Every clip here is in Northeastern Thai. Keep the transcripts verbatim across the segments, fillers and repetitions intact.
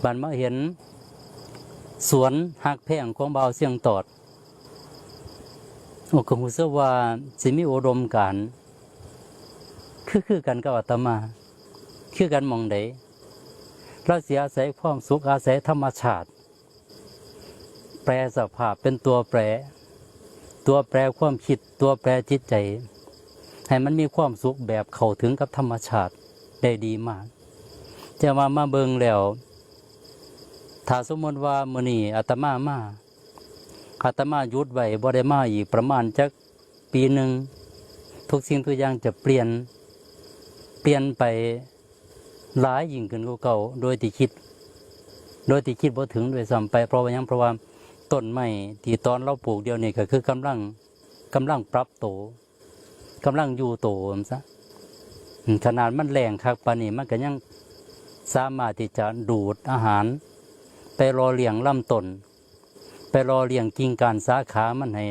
บัดมาเห็นสวนฮักแพงของบ่าวเสียงตอด โอ้ ก็รู้สึกว่าสิมีอุดมการณ์ คือ คือกันกับอาตมา คือกันหม่องใด ลาวสิอาศัยความสุข อาศัยธรรมชาติ แปรสภาพเป็นตัวแปร ตัวแปรความคิด ตัวแปรจิตใจ ให้มันมีความสุขแบบเข้าถึงกับธรรมชาติได้ดีมาก แต่ว่ามาเบิ่งแล้ว ถ้าสมมติว่ามื้อนี้อาตมามา อาตมาหยุดไว้บ่ได้มาอีกประมาณจักปีหนึ่ง ทุกสิ่งทุกอย่างจะเปลี่ยน เปลี่ยนไปหลายยิ่งขึ้นกว่าเก่า โดยที่คิด โดยที่คิดบ่ถึงด้วยซ้ำไป เพราะว่าหยัง เพราะว่าต้นไม้ที่ตอนลาวปลูกเดี๋ยวนี้ก็คือกำลัง กำลังปรับโต กำลังอยู่โตว่าซั่นซะ อืม ขนาดมันแล้งคักปานนี้ มันก็ยังสามารถที่จะดูดอาหาร ไปหล่อเลี้ยงลำต้น ไปหล่อเลี้ยงกิ่งก้านสาขามันให้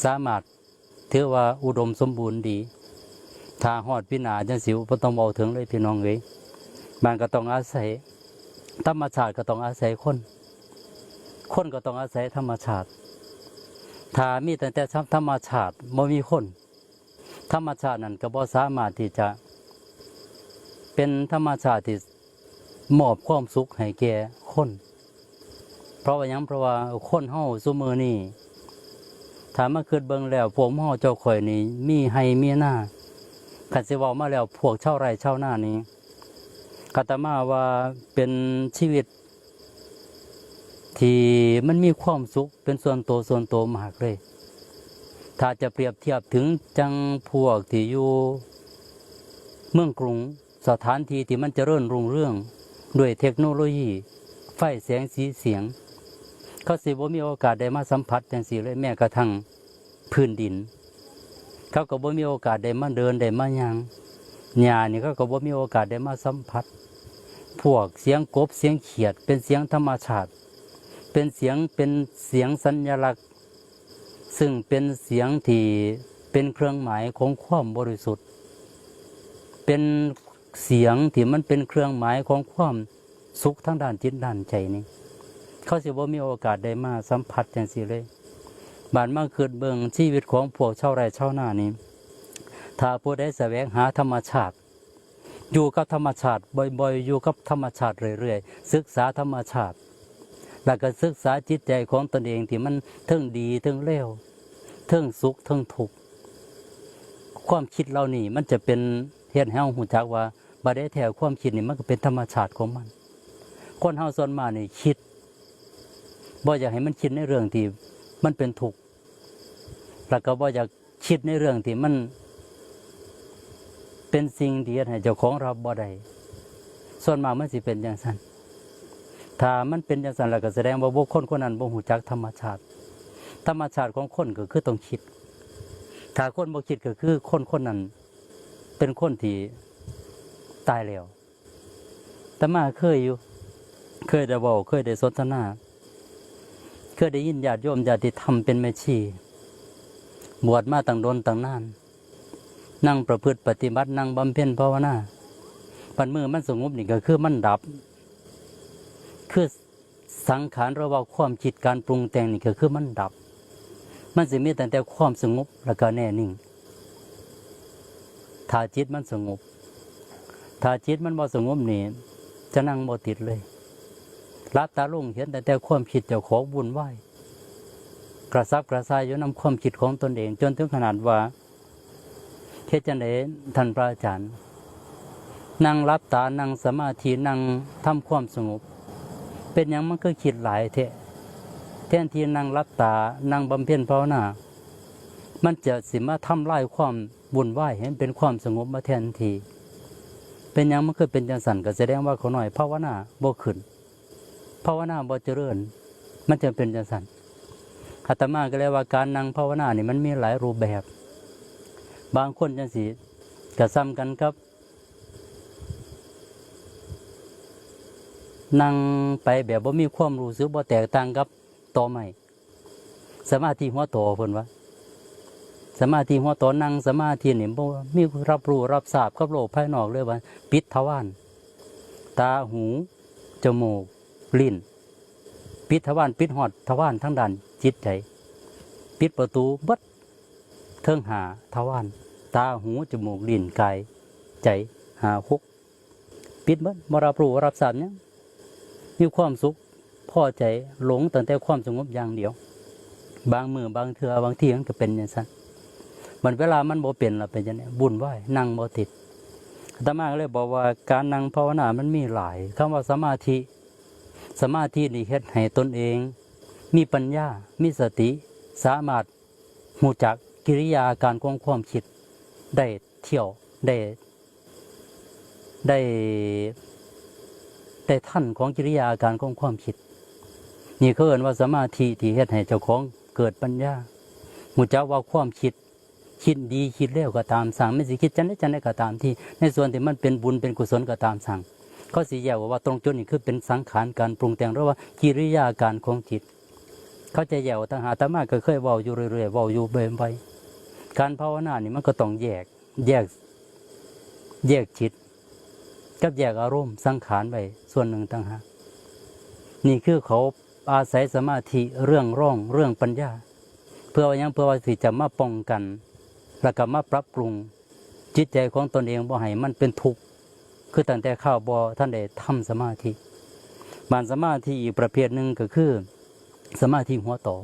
สามารถถือว่าอุดมสมบูรณ์ดี ถ้าฮอดปีหน้าจั่งซี้ บ่ต้องเว้าถึงเลยพี่น้องเอ้ย มันก็ต้องอาศัย ธรรมชาติก็ต้องอาศัยคน คนก็ต้องอาศัยธรรมชาติ ถ้ามีตั้งแต่ธรรมชาติ บ่มีคน ธรรมชาตินั่นก็บ่สามารถที่จะเป็นธรรมชาติที่มอบความสุขให้แก่คน เพราะว่าหยัง เพราะว่าคนเฮาซุมื้อนี้ ถ้ามาคิดเบิ่งแล้ว พวกหมู่เฮาเจ้าข้อยนี่มีไร่มีนา คันสิเว้ามาแล้ว พวกชาวไร่ชาวนานี่ อาตมาว่าเป็นชีวิต ที่มันมีความสุขเป็นส่วนตัว ส่วนตัวมากเลย ถ้าจะเปรียบเทียบถึงจั่งพวกที่อยู่เมืองกรุง สถานที่ที่มันเจริญรุ่งเรืองด้วยเทคโนโลยี ไฟแสงสีเสียง เขาสิบ่มีโอกาสได้มาสัมผัสจั่งซี้เลย แม้กระทั่ง พื้นดิน เขาก็บ่มีโอกาสได้มาเดินได้มาย่าง หญ้านี่เขาก็บ่มีโอกาสได้มาสัมผัส พวกเสียงกบเสียงเขียดเป็นเสียงธรรมชาติ เป็นเสียง เป็นเสียงสัญลักษณ์ ซึ่งเป็นเสียงที่เป็นเครื่องหมายของความบริสุทธิ์ เป็นเสียงที่มันเป็นเครื่องหมายของความ สุขทางด้านจิตด้านใจนี่ เขาสิบ่มีโอกาสได้มาสัมผัสจั่งซี้เลย บาดมาคิดเบิ่งชีวิตของพวกชาวไร่ชาวนานี่ ถ้าผู้ใดแสวงหาธรรมชาติ อยู่กับธรรมชาติบ่อยๆ อยู่กับธรรมชาติเรื่อยๆ ศึกษาธรรมชาติ แล้วก็ศึกษาจิตใจของตนเองที่มันเทิงดีเทิงเลว เทิงสุขเทิงทุกข์ ความคิดเหล่านี้มันจะเป็นเฮ็ดให้เรารู้จักว่า บัดใดแท้ความคิดนี่มันก็เป็นธรรมชาติของมัน คนเฮาส่วนมากนี่คิด บ่อยากให้มันคิดในเรื่องที่มันเป็นทุกข์ แล้วก็บ่อยากคิดในเรื่องที่มันเป็นสิ่งที่เฮ็ดให้เจ้าของรับบ่ได้ ส่วนมากมันสิเป็นจั่งซั้น ถ้ามันเป็นจั่งซั้นแล้วก็แสดงว่าบุคคลคนนั้นบ่รู้จักธรรมชาติ ธรรมชาติของคนก็คือต้องคิด ถ้าคนบ่คิดก็คือคนคนนั้นเป็นคนที่ตายแล้ว อาตมาเคยอยู่ เคยได้เว้า เคยได้สนทนา เคยได้ยินญาติโยมญาติธรรมเป็นแม่ชี บวชมาตั้งโดนตั้งนาน นั่งประพฤติปฏิบัติ นั่งบำเพ็ญภาวนา บัดมื้อมันสงบนี่ก็คือมันดับ คือสังขารหรือว่าความคิดการปรุงแต่งนี่ก็คือมันดับ มันสิมีตั้งแต่ความสงบแล้วก็แน่นิ่ง ถ้าจิตมันสงบ ถ้าจิตมันบ่สงบนี่ จะนั่งบ่ติดเลย หลับตาลงเห็นตั้งแต่ความคิดเจ้าของวุ่นวาย กระสับกระส่ายอยู่นำความคิดของตนเอง จนถึงขนาดว่า เฮ็ดจั่งใดท่านพระอาจารย์ นั่งหลับตา นั่งสมาธิ นั่งทำความสงบ เป็นหยังมันคือคิดหลายแท้ แทนที่นั่งหลับตา นั่งบำเพ็ญภาวนา มันจะสิมาทำลายความวุ่นวายให้มันเป็นความสงบมาแทนที่ เป็นหยังมันคือเป็นจั่งซั้น ก็แสดงว่าข้าน้อยภาวนาบ่ขึ้น ภาวนาบ่เจริญ มันจะเป็นจั่งซั้น อาตมาก็เลยว่าการนั่งภาวนานี่มันมีหลายรูปแบบ บางคนจั่งซี้ก็ส่ำกันกับ นั่งไปแบบบ่มีความรู้สึก บ่แตกต่างกับตอไม้ สมาธิหัวตอเพิ่นว่า สมาธิหัวตอ นั่งสมาธินี่บ่มีรับรู้รับทราบกับโลกภายนอกเลย ว่าปิดทวาร ตา หู จมูก ลิ้น ปิดทวาร ปิดฮอดทวารทางด้านจิตใจ ปิดประตูเบิดเทิงห้าทวาร ตา หู จมูก ลิ้น กาย ใจ ห้า หก ปิดเบิด บ่รับรู้ บ่รับทราบหยัง มีความสุข พอใจ หลงตั้งแต่ความสงบอย่างเดียว บางมื้อบางเทื่อ บางทีมันก็เป็นจั่งซั้น บัดเวลามันบ่เป็นล่ะเป็นจั่งใด วุ่นวาย นั่งบ่ติด อาตมาก็เลยบอกว่าการนั่งภาวนามันมีหลาย คำว่าสมาธิ สมาธินี่เฮ็ดให้ตนเอง มีปัญญา มีสติ สามารถรู้จักกิริยาอาการของความคิด ได้เที่ยว ได้ ได้ ได้ทันของกิริยาอาการของความคิด นี่เขาเอิ้นว่าสมาธิที่เฮ็ดให้เจ้าของเกิดปัญญา รู้จักว่าความคิด คิดดีคิดเลวก็ตามซ่าง มันสิคิดจั่งใดจั่งใดก็ตามที ในส่วนที่มันเป็นบุญเป็นกุศลก็ตามซ่าง เขาสิแยกว่าตรงจุดนี้คือเป็นสังขารการปรุงแต่ง หรือว่ากิริยาอาการของจิต เขาจะแยกออกต่างหาก อาตมาก็เคยเว้าอยู่เรื่อยๆ เว้าอยู่บ่อยๆ การภาวนานี่มันก็ต้องแยก แยก แยกจิต กับแยกอารมณ์สังขารไว้ส่วนหนึ่งต่างหาก นี่คือเขาอาศัยสมาธิเรื่องร่องเรื่องปัญญา เพื่อว่าหยัง เพื่อว่าสิจะมาป้องกัน แล้วก็มาปรับปรุงจิตใจของตนเองบ่ให้มันเป็นทุกข์ คือตั้งแต่คราวบ่ทันได้ทำสมาธิ บานสมาธิอีกประเภทหนึ่งก็คือสมาธิหัวต่อ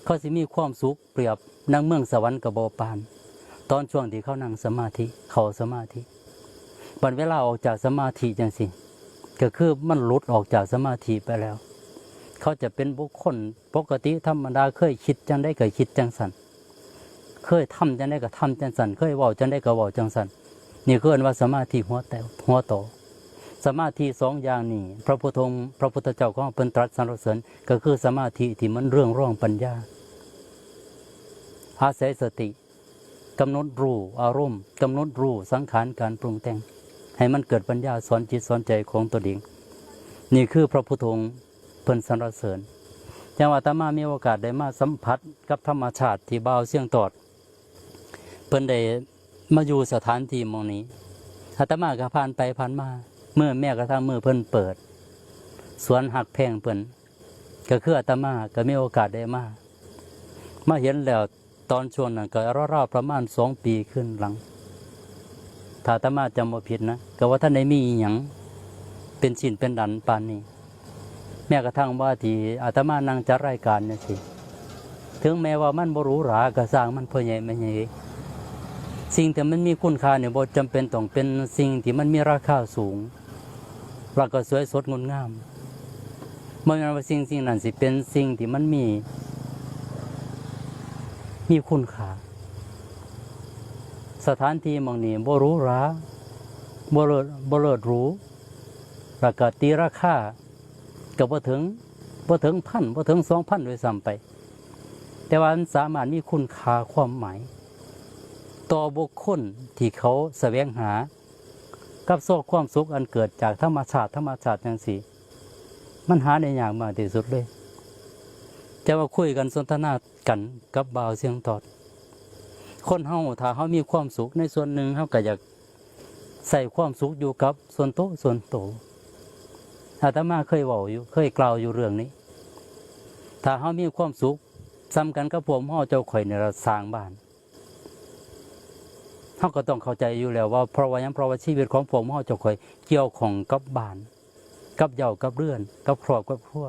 เขาสิมีความสุขเปรียบนางเมืองสวรรค์ก็บ่ปาน ตอนช่วงที่เขานั่งสมาธิ เข้าสมาธิ บัดเวลาออกจากสมาธิจั่งซี้ ก็คือมันหลุดออกจากสมาธิไปแล้ว เขาจะเป็นบุคคลปกติธรรมดา เคยคิดจั่งใดก็คิดจั่งซั้น เคยทำจั่งใดก็ทำจั่งซั้น เคยเว้าจั่งใดก็เว้าจั่งซั้น นี่คือเอิ้นว่าสมาธิหัวแต่ หัวต่อ สมาธิสองอย่างนี้ พระพุทธองค์ พระพุทธเจ้าของเพิ่นตรัสสรรเสริญ ก็คือสมาธิที่มันเรืองรองปัญญา อาศัยสติ กำหนดรู้อารมณ์ กำหนดรู้สังขารการปรุงแต่ง ให้มันเกิดปัญญาสอนจิตสอนใจของตนเอง นี่คือพระพุทธองค์เพิ่นสรรเสริญ จั่งว่าอาตมามีโอกาสได้มาสัมผัสกับธรรมชาติที่บ่าวเสียงตอด เพิ่นได้มาอยู่สถานที่หม่องนี้ อาตมาก็ผ่านไปผ่านมา มื้อ แม้กระทั่งมื้อเพิ่นเปิดสวนฮักแพงเพิ่น ก็คืออาตมาก็มีโอกาสได้มา มาเห็นแล้ว ตอนช่วงนั้นก็ราวๆประมาณสองปีขึ้นหลัง ถ้าอาตมาจำบ่ผิดนะ ก็ว่าทันได้มีอิหยังเป็นชิ้นเป็นอันปานนี้ แม้กระทั่งว่าที่อาตมานั่งจัดรายการจั่งซี้ ถึงแม้ว่ามันบ่หรูหราก็ซ่างมัน พ่อใหญ่แม่ใหญ่ สิ่งที่มันมีคุณค่านี่บ่จำเป็นต้องเป็นสิ่งที่มันมีราคาสูง แล้วก็สวยสดงดงาม บ่แม่นว่าสิ่งสิ่งนั้นสิเป็นสิ่งที่มันมี มีคุณค่า สถานที่หม่องนี้บ่หรูหรา บ่เลิศ บ่เลิศหรู แล้วก็ตีราคาก็บ่ถึง บ่ถึงพัน บ่ถึงสองพันด้วยซ้ำไป แต่ว่ามันสามารถมีคุณค่าความหมาย ต่อบุคคลที่เขาแสวงหา กับโชคความสุขอันเกิดจากธรรมชาติ ธรรมชาติจั่งซี้ มันหาได้ยากมากที่สุดเลย แต่ว่าคุยกันสนทนากันกับบ่าวเสียงตอด คนเฮาถ้าเฮามีความสุขในส่วนหนึ่ง เฮาก็อยากใช้ความสุขอยู่กับส่วนโต ส่วนโต อาตมาเคยเว้าอยู่ เคยกล่าวอยู่เรื่องนี้ ถ้าเฮามีความสุขส่ำกันกับพวกหมู่เฮาเจ้าข่อยนี่ล่ะสร้างบ้าน เฮาก็ต้องเข้าใจอยู่แล้วว่า เพราะว่าหยัง เพราะว่าชีวิตของพวกหมู่เฮาเจ้าข่อยเกี่ยวข้องกับบ้าน กับเหย้า กับเรือน กับครอบ กับครัว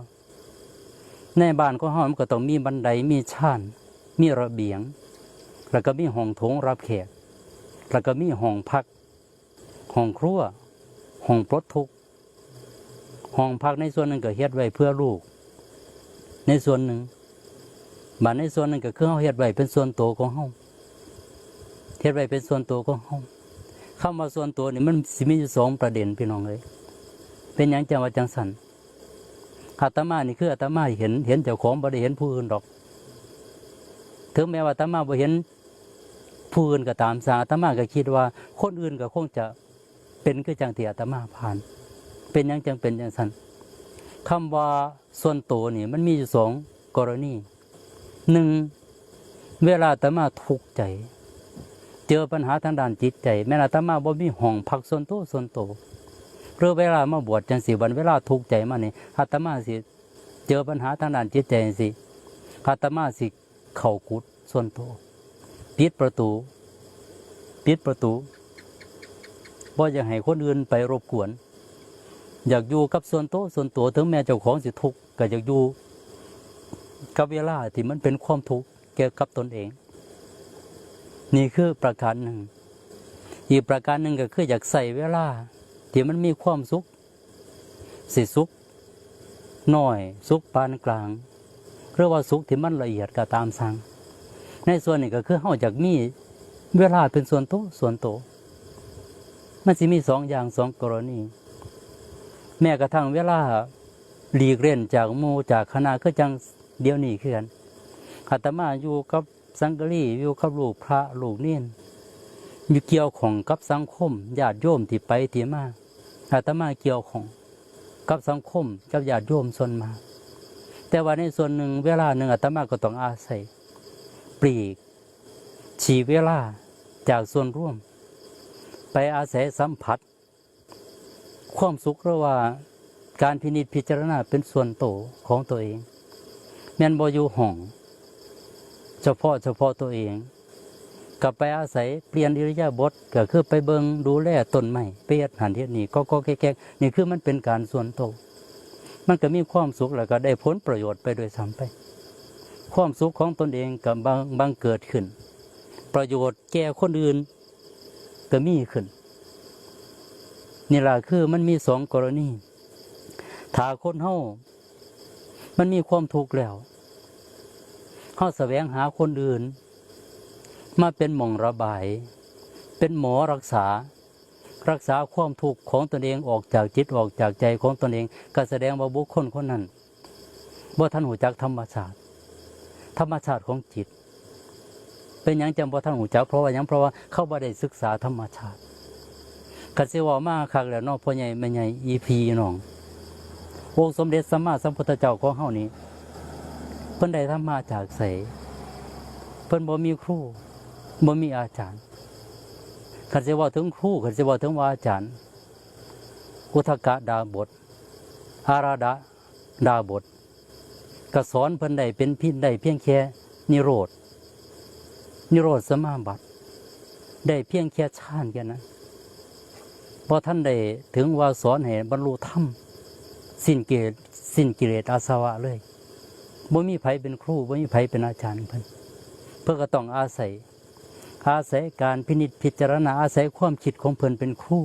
ในบ้านของเฮามันก็ต้องมีบันได มีชาน มีระเบียง แล้วก็มีห้องโถงรับแขก แล้วก็มีห้องพัก ห้องครัว ห้องปลดทุกข์ ห้องพักในส่วนหนึ่งก็เฮ็ดไว้เพื่อลูก ในส่วนหนึ่ง บัดในส่วนหนึ่งก็คือเฮาเฮ็ดไว้เป็นส่วนโตของเฮา เฮ็ดไว้เป็นส่วนโตของเฮา คำว่าส่วนโตนี่มันสิมีอยู่สองประเด็นพี่น้องเอ้ย เป็นหยังจั่งว่าจั่งซั้น อาตมานี่คืออาตมาเห็น เห็นเจ้าของ บ่ได้เห็นผู้อื่นดอก ถึงแม้ว่าอาตมาบ่เห็นผู้อื่นก็ตามซ่าง อาตมาก็คิดว่าคนอื่นก็คงจะเป็นคือจั่งที่อาตมาผ่าน เป็นหยังจั่งเป็นจั่งซั้น คำว่าส่วนโตนี่มันมีอยู่สองกรณี หนึ่ง เวลาอาตมาทุกข์ใจ เจอปัญหาทางด้านจิตใจ แม้นอาตมาบ่มีห้องพักส่วนโต ส่วนโต หรือเวลามาบวชจังซี่ บัดเวลาทุกข์ใจมานี่ อาตมาสิเจอปัญหาทางด้านจิตใจจังซี่ อาตมาสิเข้ากุฏิส่วนตัว ปิดประตู ปิดประตู บ่อยากให้คนอื่นไปรบกวน อยากอยู่กับส่วนตัว ส่วนตัว ถึงแม้เจ้าของสิทุกข์ ก็อยากอยู่กับเวลาที่มันเป็นความทุกข์แก่กับตนเอง นี่คือประการหนึ่ง อีกประการหนึ่งก็คืออยากใช้เวลาที่มันมีความสุข สิสุขน้อย สุขปานกลาง หรือว่าสุขที่มันละเอียดก็ตามสั่ง ในส่วนนี้ก็คือเฮาอยากมีเวลาเป็นส่วนตัว ส่วนตัว มันสิมีสองอย่าง สองกรณี แม้กระทั่งเวลาหลีกเล่นจากหมู่จากคณะ คือจั่งเดี๋ยวนี้คือกัน อาตมาอยู่กับสังฆลี อยู่กับลูกพระลูกเณร อยู่เกี่ยวข้องกับสังคมญาติโยมที่ไปที่มา อาตมาเกี่ยวข้องกับสังคมกับญาติโยมส่วนมาก แต่ว่าในส่วนหนึ่งเวลาหนึ่งอาตมาก็ต้องอาศัยปลีกฉีกเวลาจากส่วนรวม ไปอาศัยสัมผัสความสุข หรือว่าการพินิจพิจารณาเป็นส่วนตัวของตัวเอง แม่นบ่อยู่ห้องเฉพาะ เฉพาะตัวเอง ก็ไปอาศัยเปลี่ยนอิริยาบถ ก็คือไปเบิ่งดูแลต้นไม้ ไปเฮ็ดหั้นเฮ็ดนี่ ก็ก็แก๊กๆ นี่คือมันเป็นการส่วนตัว มันก็มีความสุขแล้วก็ได้ผลประโยชน์ไปด้วยซ้ำไป ความสุขของตนเองก็บัง บังเกิดขึ้น ประโยชน์แก่คนอื่นก็มีขึ้น นี่ล่ะคือมันมีสองกรณี ถ้าคนเฮามันมีความทุกข์แล้ว เฮาแสวงหาคนอื่นมาเป็นหม่องระบาย เป็นหมอรักษา รักษาความทุกข์ของตนเองออกจากจิตออกจากใจของตนเอง ก็แสดงว่าบุคคลคนนั้นบ่ทันรู้จักธรรมชาติ ธรรมชาติของจิต เป็นหยังจั่งบ่ทันรู้จัก เพราะว่าหยัง เพราะว่าเขาบ่ได้ศึกษาธรรมชาติ คันสิเว้ามาคักแล้วเนาะ พ่อใหญ่แม่ใหญ่ อีพีน้อง องค์สมเด็จสัมมาสัมพุทธเจ้าของเฮานี่ เพิ่นได้ธรรมะจากไส เพิ่นบ่มีครู บ่มีอาจารย์ คันสิเว้าถึงครู คันสิเว้าถึงว่าอาจารย์ อุทกดาบท อาราดาดาบท ก็สอนเพิ่นได้เป็นเพียง ได้เพียงแค่นิโรธ นิโรธสมาบัติ ได้เพียงแค่ฌานแค่นั้น บ่ทันได้ถึงว่าสอนให้บรรลุธรรม สิ้นกิเลส สิ้นกิเลสอาสวะเลย บ่มีไผเป็นครู บ่มีไผเป็นอาจารย์เพิ่น เพิ่นก็ต้องอาศัย อาศัยการพินิจพิจารณา อาศัยความคิดของเพิ่นเป็นครู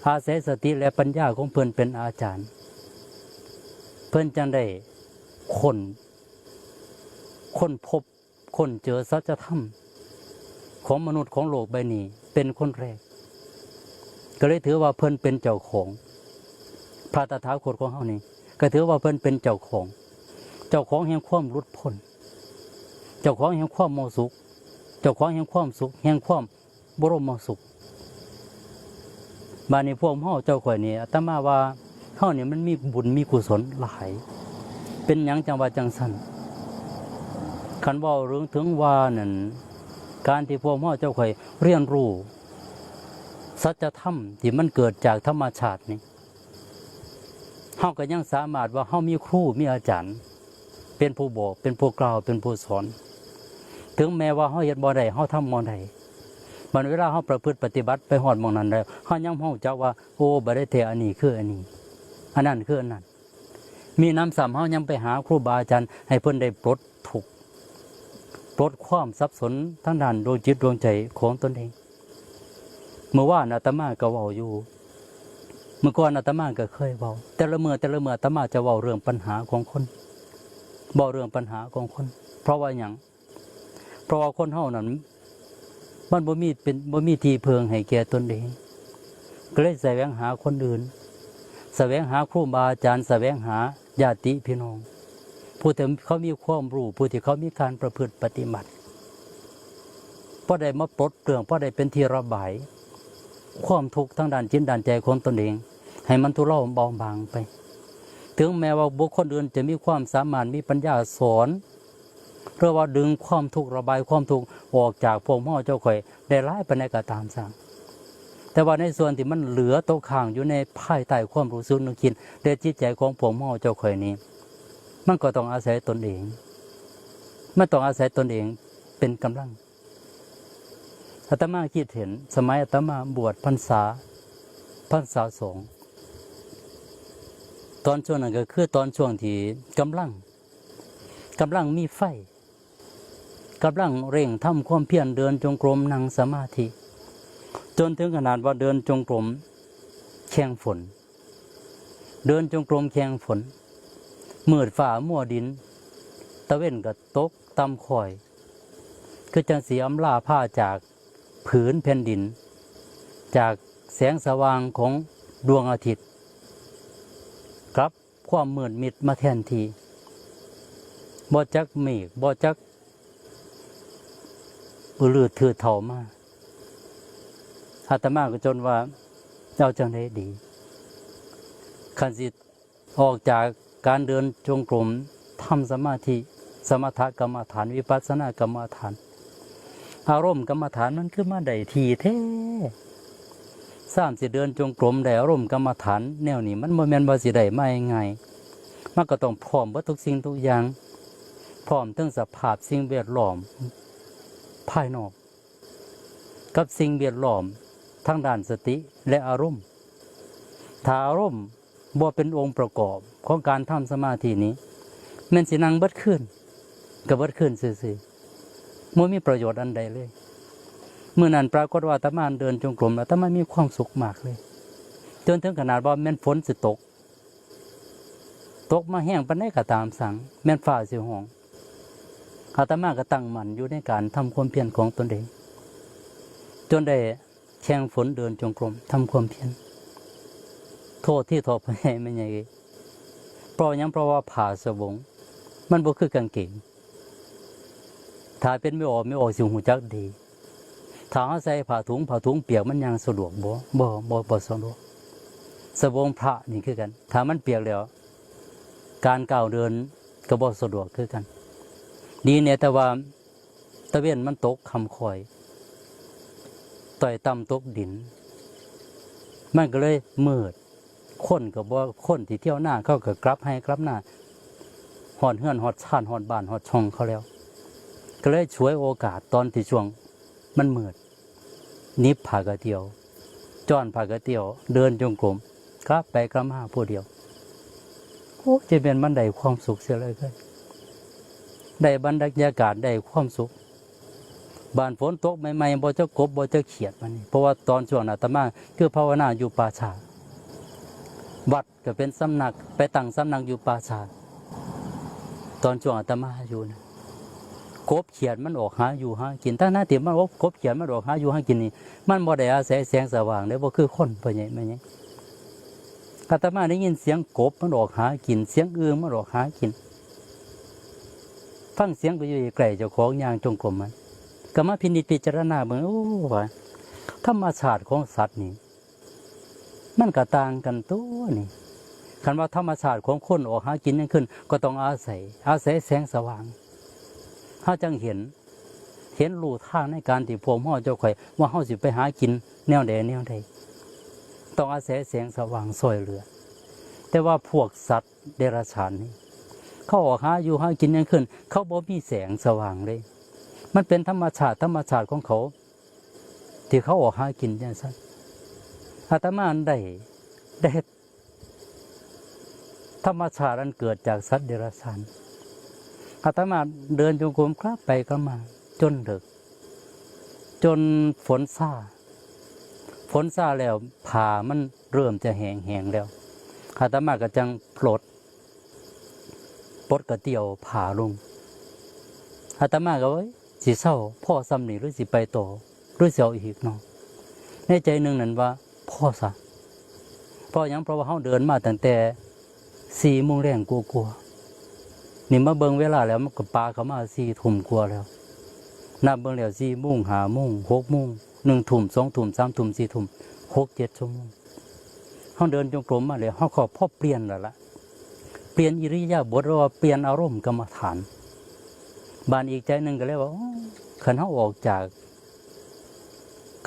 อาศัยสติและปัญญาของเพิ่นเป็นอาจารย์ เพิ่นจั่งได้ค้น ค้นพบ ค้นเจอสัจธรรมของมนุษย์ของโลกใบนี้เป็นคนแรก ก็เลยถือว่าเพิ่นเป็นเจ้าของ พระตถาคตของเฮานี่ ก็ถือว่าเพิ่นเป็นเจ้าของ เจ้าของแห่งความหลุดพ้น เจ้าของแห่งความบ่สุข เจ้าของแห่งความสุข แห่งความบรมสุข บาดนี้พวกเฮาเจ้าข่อยนี่ อาตมาว่าเฮานี่มันมีบุญมีกุศลหลาย เป็นหยังจั่งว่าจั่งซั่น คันเว้าเรื่องถึงว่านั่น การที่พวกเฮาเจ้าข่อยเรียนรู้สัจธรรมที่มันเกิดจากธรรมชาตินี่ เฮาก็ยังสามารถว่าเฮามีครูมีอาจารย์ เป็นผู้บอก เป็นผู้กล่าว เป็นผู้สอน ถึงแม้ว่าเฮาเฮ็ดบ่ได้ เฮาทำบ่ได้ บัดเวลาเฮาประพฤติปฏิบัติไปฮอดหม่องนั้นแล้ว เฮายังรู้จักว่า โอ้ บ่ได้แท้ อันนี้คืออันนี้ อันนั้นคืออันนั้น มีหนำซ้ำเฮายังไปหาครูบาอาจารย์ให้เพิ่นได้ปลดทุกข์ ปลดความสับสนทางด้านดวงจิตดวงใจของตนเอง เมื่อวานอาตมาก็เว้าอยู่ เมื่อก่อนอาตมาก็เคยเว้า แต่ละมื้อแต่ละมื้ออาตมาจะเว้าเรื่องปัญหาของคน เว้าเรื่องปัญหาของคน เพราะว่าหยัง เพราะว่าคนเฮานั้น มันบ่มีเป็น บ่มีที่พึ่งให้แก่ตนเอง ก็เลยแสวงหาคนอื่น แสวงหาครูบาอาจารย์ แสวงหาญาติพี่น้อง ผู้ที่เขามีความรู้ ผู้ที่เขามีการประพฤติปฏิบัติ พอได้มาปลดเปลื้อง พอได้เป็นที่ระบาย ความทุกข์ทางด้านจิตด้านใจของตนเอง ให้มันทุเลาเบาบางไป ถึงแม้ว่าบุคคลอื่นจะมีความสามารถ มีปัญญาสอน หรือว่าดึงความทุกข์ ระบายความทุกข์ออกจากพวกเฮาเจ้าข่อยได้หลายปานใดก็ตามสร้าง แต่ว่าในส่วนที่มันเหลือตกค้างอยู่ในภายใต้ความรู้สึกนึกคิดและจิตใจของพวกเฮาเจ้าข่อยนี้ มันก็ต้องอาศัยตนเอง มันต้องอาศัยตนเองเป็นกำลัง อาตมาคิดเห็นสมัยอาตมาบวชพรรษา พรรษาสอง ตอนช่วงนั้นก็คือตอนช่วงที่กำลัง กำลังมีไฟ กำลังเร่งทำความเพียรเดินจงกรมนั่งสมาธิ จนถึงขนาดว่าเดินจงกรมแข่งฝน เดินจงกรมแข่งฝน มืดฟ้ามัวดิน ตะเว็นก็ตกต่ำค่อย คือจั่งสิอำลาพาจากผืนแผ่นดิน จากแสงสว่างของดวงอาทิตย์ กับความมืดมิดมาแทนที่ บ่จักเมฆ บ่จักอือลือดถือเถามา อาตมาก็จนว่า เอาจั่งใดดี คันสิออกจากการเดินจงกรม ทำสมาธิ สมถกรรมฐาน วิปัสสนากรรมฐาน อารมณ์กรรมฐานมันคือมาได้ที่แท้ ซ้ำสิเดินจงกรมได้อารมณ์กรรมฐานแนวนี้ มันบ่แม่นว่าสิได้มาง่ายๆ มันก็ต้องพร้อมเบิดทุกสิ่งทุกอย่าง พร้อมทั้งสภาพสิ่งแวดล้อมภายนอก กับสิ่งแวดล้อมทางด้านสติและอารมณ์ ถ้าอารมณ์บ่เป็นองค์ประกอบของการทำสมาธินี้ แม่นสินั่งเบิดคืน ก็เบิดคืนซื่อๆ บ่มีประโยชน์อันใดเลย มื้อนั้นปรากฏว่าอาตมาเดินจงกรม อาตมามีความสุขมากเลย จนถึงขนาดว่าแม่นฝนสิตก ตกมาแฮงปานใดก็ตามสั่ง แม่นฟ้าสิฮ้อง อาตมาก็ตั้งมั่นอยู่ในการทำความเพียรของตนเอง จนได้แข่งฝนเดินจงกรมทำความเพียร โทษที่โทษพ่อใหญ่แม่ใหญ่ เพราะหยัง เพราะว่าผ้าสบง มันบ่คือกางเกง ถ้าเป็นแม่ออก แม่ออกสิฮู้จักดี ถ้าเฮาใส่ผ้าถุง ผ้าถุงเปียกมันย่างสะดวกบ่ บ่ บ่ บ่สะดวก สบงพระนี่คือกัน ถ้ามันเปียกแล้ว การก้าวเดินก็บ่สะดวกคือกัน ดีแน่แต่ว่าตะเว็นมันตกค่ำค่อย ต้อยต่ำตกดิน มันก็เลยมืด คนก็บ่ คนที่เที่ยวนาเขาก็กลับไฮ่กลับนา ฮอดเฮือนฮอดซานฮอดบ้านฮอดช่องเขาแล้ว ก็เลยฉวยโอกาสตอนที่ช่วงมันมืด หนิบผ้ากระเตียว จ้อนผ้ากระเตียว เดินจงกรม กลับไปกลับมาผู้เดียว โอ้ จะเป็นมันได้ความสุขเสียเลยเกิน ได้บรรยากาศ ได้ความสุข บานฝนตกใหม่ๆ บ่จักกบ บ่จักเขียดมันนี่ เพราะว่าตอนช่วงนั้นอาตมาคือภาวนาอยู่ป่าช้า วัดก็เป็นสำนัก ไปตั้งสำนักอยู่ป่าช้า ตอนช่วงอาตมาอยู่นะ กบเขียดมันออกหาอยู่หากิน ทั้งๆ ที่มัน กบเขียดมันออกหาอยู่หากินนี่ มันบ่ได้อาศัยแสงสว่างเด้ บ่คือคน พ่อใหญ่แม่ใหญ่ อาตมาได้ยินเสียงกบมันออกหากิน เสียงอึ่งมันออกหากิน ฟังเสียงก็อยู่ใกล้เจ้าของย่างจงกรมมัน ก็มาพินิจพิจารณาเบิ่ง โอ้ ว่าธรรมชาติของสัตว์นี่ มันก็ต่างกันตัวนี่ คันว่าธรรมชาติของคนออกหากินกลางคืน ก็ต้องอาศัย อาศัยแสงสว่าง เฮาจั่งเห็น เห็นลู่ทางในการที่พวกเฮาเจ้าข่อย ว่าเฮาสิไปหากินแนวใดแนวใด ต้องอาศัยแสงสว่างซ่อยเหลือ แต่ว่าพวกสัตว์เดรัจฉานนี่ เขาออกหาอยู่หากินกลางคืน เขาบ่มีแสงสว่างเลย มันเป็นธรรมชาติ ธรรมชาติของเขา ที่เขาออกหากินจั่งซั้น อาตมาได้ ได้เฮ็ด ธรรมชาติอันเกิดจากสัตว์เดรัจฉาน อาตมาเดินจงกรมกลับไปกลับมา จนดึก จนฝนซา ฝนซาแล้ว ผ้ามันเริ่มจะแห้งๆ แล้ว อาตมาก็จั่งปลด ปลดกระเตี้ยวผ้าลง อาตมาก็ว่า เอ้ย สิเซา พอส่ำนี้หรือสิไปต่อ หรือสิเอาอีกเนาะ ในใจหนึ่งนั่นว่า พอซะ เพราะหยัง เพราะว่าเฮาเดินมาตั้งแต่สี่โมงแลงกว่าๆ นี่มาเบิ่งเวลาแล้วมันก็ปาเข้ามาสี่ทุ่มกว่าแล้ว นับเบิ่งแล้วสี่โมง ห้าโมง หกโมง หนึ่งทุ่ม สองทุ่ม สามทุ่ม สี่ทุ่ม หกเจ็ดชั่วโมง เฮาเดินจงกรมมาแล้ว เฮาก็พอเปลี่ยนแล้วล่ะ เปลี่ยนอิริยาบถ หรือว่าเปลี่ยนอารมณ์กรรมฐาน บานอีกใจหนึ่งก็เลยว่า โอ้ คันเฮาออกจาก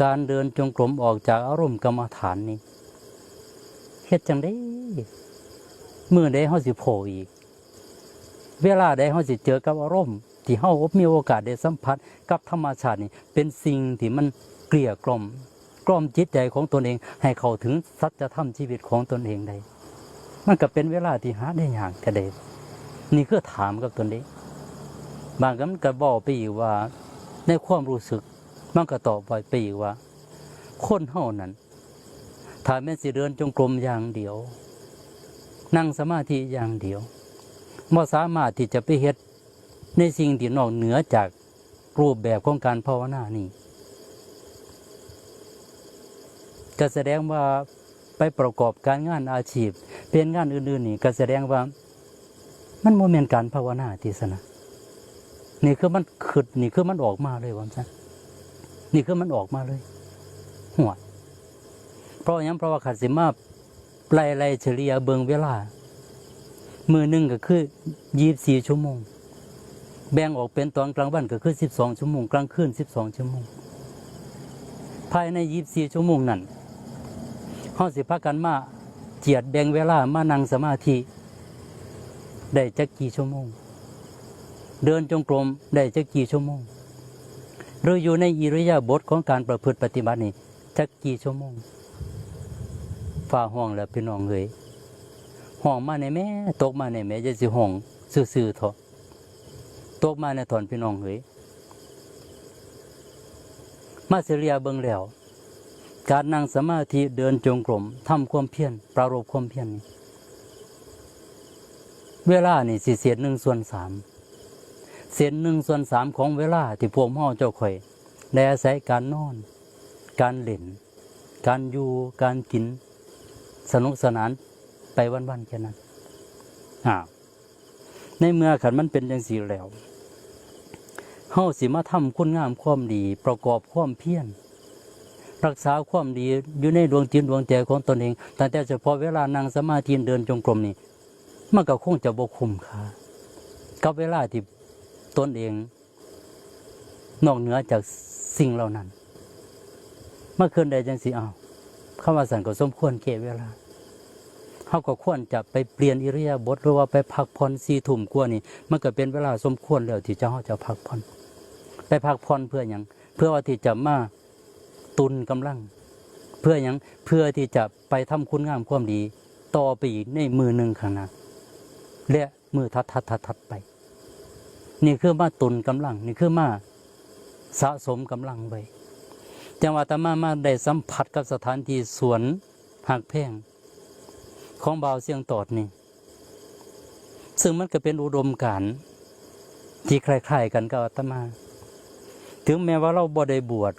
การเดินจงกรมออกจากอารมณ์กรรมฐานนี่ เฮ็ดจั่งใด มื้อใดเฮาสิพ้ออีก เวลาใดเฮาสิเจอกับอารมณ์ ที่เฮามีโอกาสได้สัมผัสกับธรรมชาตินี่ เป็นสิ่งที่มันเกลี้ยกล่อม กล่อมจิตใจของตนเอง ให้เข้าถึงสัจธรรมชีวิตของตนเองได้ มันก็เป็นเวลาที่หาได้ยากแท้เด้ นี่คือถามกับตนเอง บางครั้งมันก็เว้าไปอีกว่า ในความรู้สึก มันก็ตอบไปอีกว่า คนเฮานั้น ถ้าแม่นสิเดินจงกรมอย่างเดียว นั่งสมาธิอย่างเดียว บ่สามารถที่จะไปเฮ็ดในสิ่งที่นอกเหนือจากรูปแบบของการภาวนานี่ ก็แสดงว่าไปประกอบการงานอาชีพ เป็นงานอื่นๆนี่ ก็แสดงว่ามันบ่แม่นการภาวนาติซะนะ นี่คือมันคิด นี่คือมันออกมาเลยว่าซั่น นี่คือมันออกมาเลย หัว เพราะหยัง เพราะว่าคันสิมาไล่ๆเฉลี่ยเบิ่งเวลา มื้อหนึ่งก็คือยี่สิบสี่ชั่วโมง แบ่งออกเป็นตอนกลางวันก็คือสิบสองชั่วโมง กลางคืนสิบสองชั่วโมง ภายในยี่สิบสี่ชั่วโมงนั้น เฮาสิพากันมาเจียดแบ่งเวลามานั่งสมาธิ ได้จักกี่ชั่วโมง เดินจงกรมได้จักกี่ชั่วโมง หรืออยู่ในอิริยาบถของการประพฤติปฏิบัตินี่จักกี่ชั่วโมง ฟ้าฮ้องแล้วพี่น้องเอ้ย ฮ้องมาแหน่แหม ตกมาแหน่แหม อย่าสิฮ้องซื่อๆเถาะ ตกมาแหน่ถอนพี่น้องเอ้ย มาเฉลี่ยเบิ่งแล้ว การนั่งสมาธิ เดินจงกรม ทำความเพียร ปรารภความเพียรนี่ เวลานี่สิเศษหนึ่งส่วนสาม เศษหนึ่งส่วนสามของเวลาที่พวกเฮาเจ้าข้อยได้อาศัยการนอน การเล่น การอยู่ การกิน สนุกสนานไปวันๆแค่นั้น อ่า ในเมื่อคันมันเป็นจั่งซี้แล้ว เฮาสิมาทำคุณงามความดี ประกอบความเพียร รักษาความดีอยู่ในดวงจิตดวงใจของตนเอง ตั้งแต่เฉพาะเวลานั่งสมาธิ เดินจงกรมนี่ มันก็คงจะบ่คุ้มค่า กับเวลาที่ตนเอง นอกเหนือจากสิ่งเหล่านั้น มาคืนใดจั่งสิเอา คำว่าซั่นก็สมควรแก่เวลา เฮาก็ควรจะไปเปลี่ยนอิริยาบถ หรือว่าไปพักผ่อน สี่ทุ่มกว่านี่ มันก็เป็นเวลาสมควรแล้วที่จะ เฮาจะพักผ่อน ไปพักผ่อนเพื่อหยัง เพื่อว่าที่จะมาตุนกำลัง เพื่อหยัง เพื่อที่จะไปทำคุณงามความดีต่อไปอีกในมื้อหนึ่งข้างหน้า และมื้อถัดๆๆๆไป นี่คือมาตุนกำลัง นี่คือมาสะสมกำลังไว้ จั่งว่าอาตมามาได้สัมผัสกับสถานที่สวนฮักแพงของบ่าวเสียงตอดนี่ ซึ่งมันก็เป็นอุดมการณ์ที่คล้ายๆกันกับอาตมา ถึงแม้ว่าเราบ่ได้บวช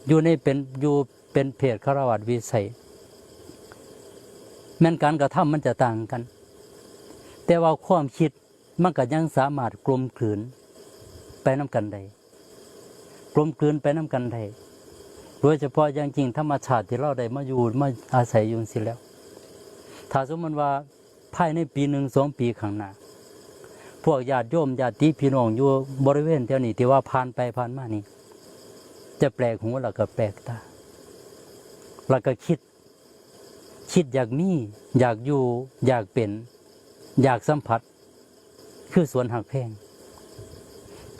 อยู่ในเป็น อยู่เป็นเพศฆราวาสวิสัย แม้นการกระทำมันจะต่างกัน แต่ว่าความคิดมันก็ยังสามารถกลมกลืนไปนำกันได้ กลมกลืนไปนำกันได้ โดยเฉพาะอย่างยิ่งธรรมชาติที่เราได้มาอยู่มาอาศัยอยู่จั่งซี้แล้ว ถ้าสมมุติว่าภายในปีหนึ่งสองปีข้างหน้า พวกญาติโยมญาติพี่น้องอยู่บริเวณแถวนี้ที่ว่าผ่านไปผ่านมานี่ จะแปลกหูแล้วก็แปลกตา แล้วก็คิด คิดอยากมี อยากอยู่ อยากเป็น อยากสัมผัส คือสวนฮักแพง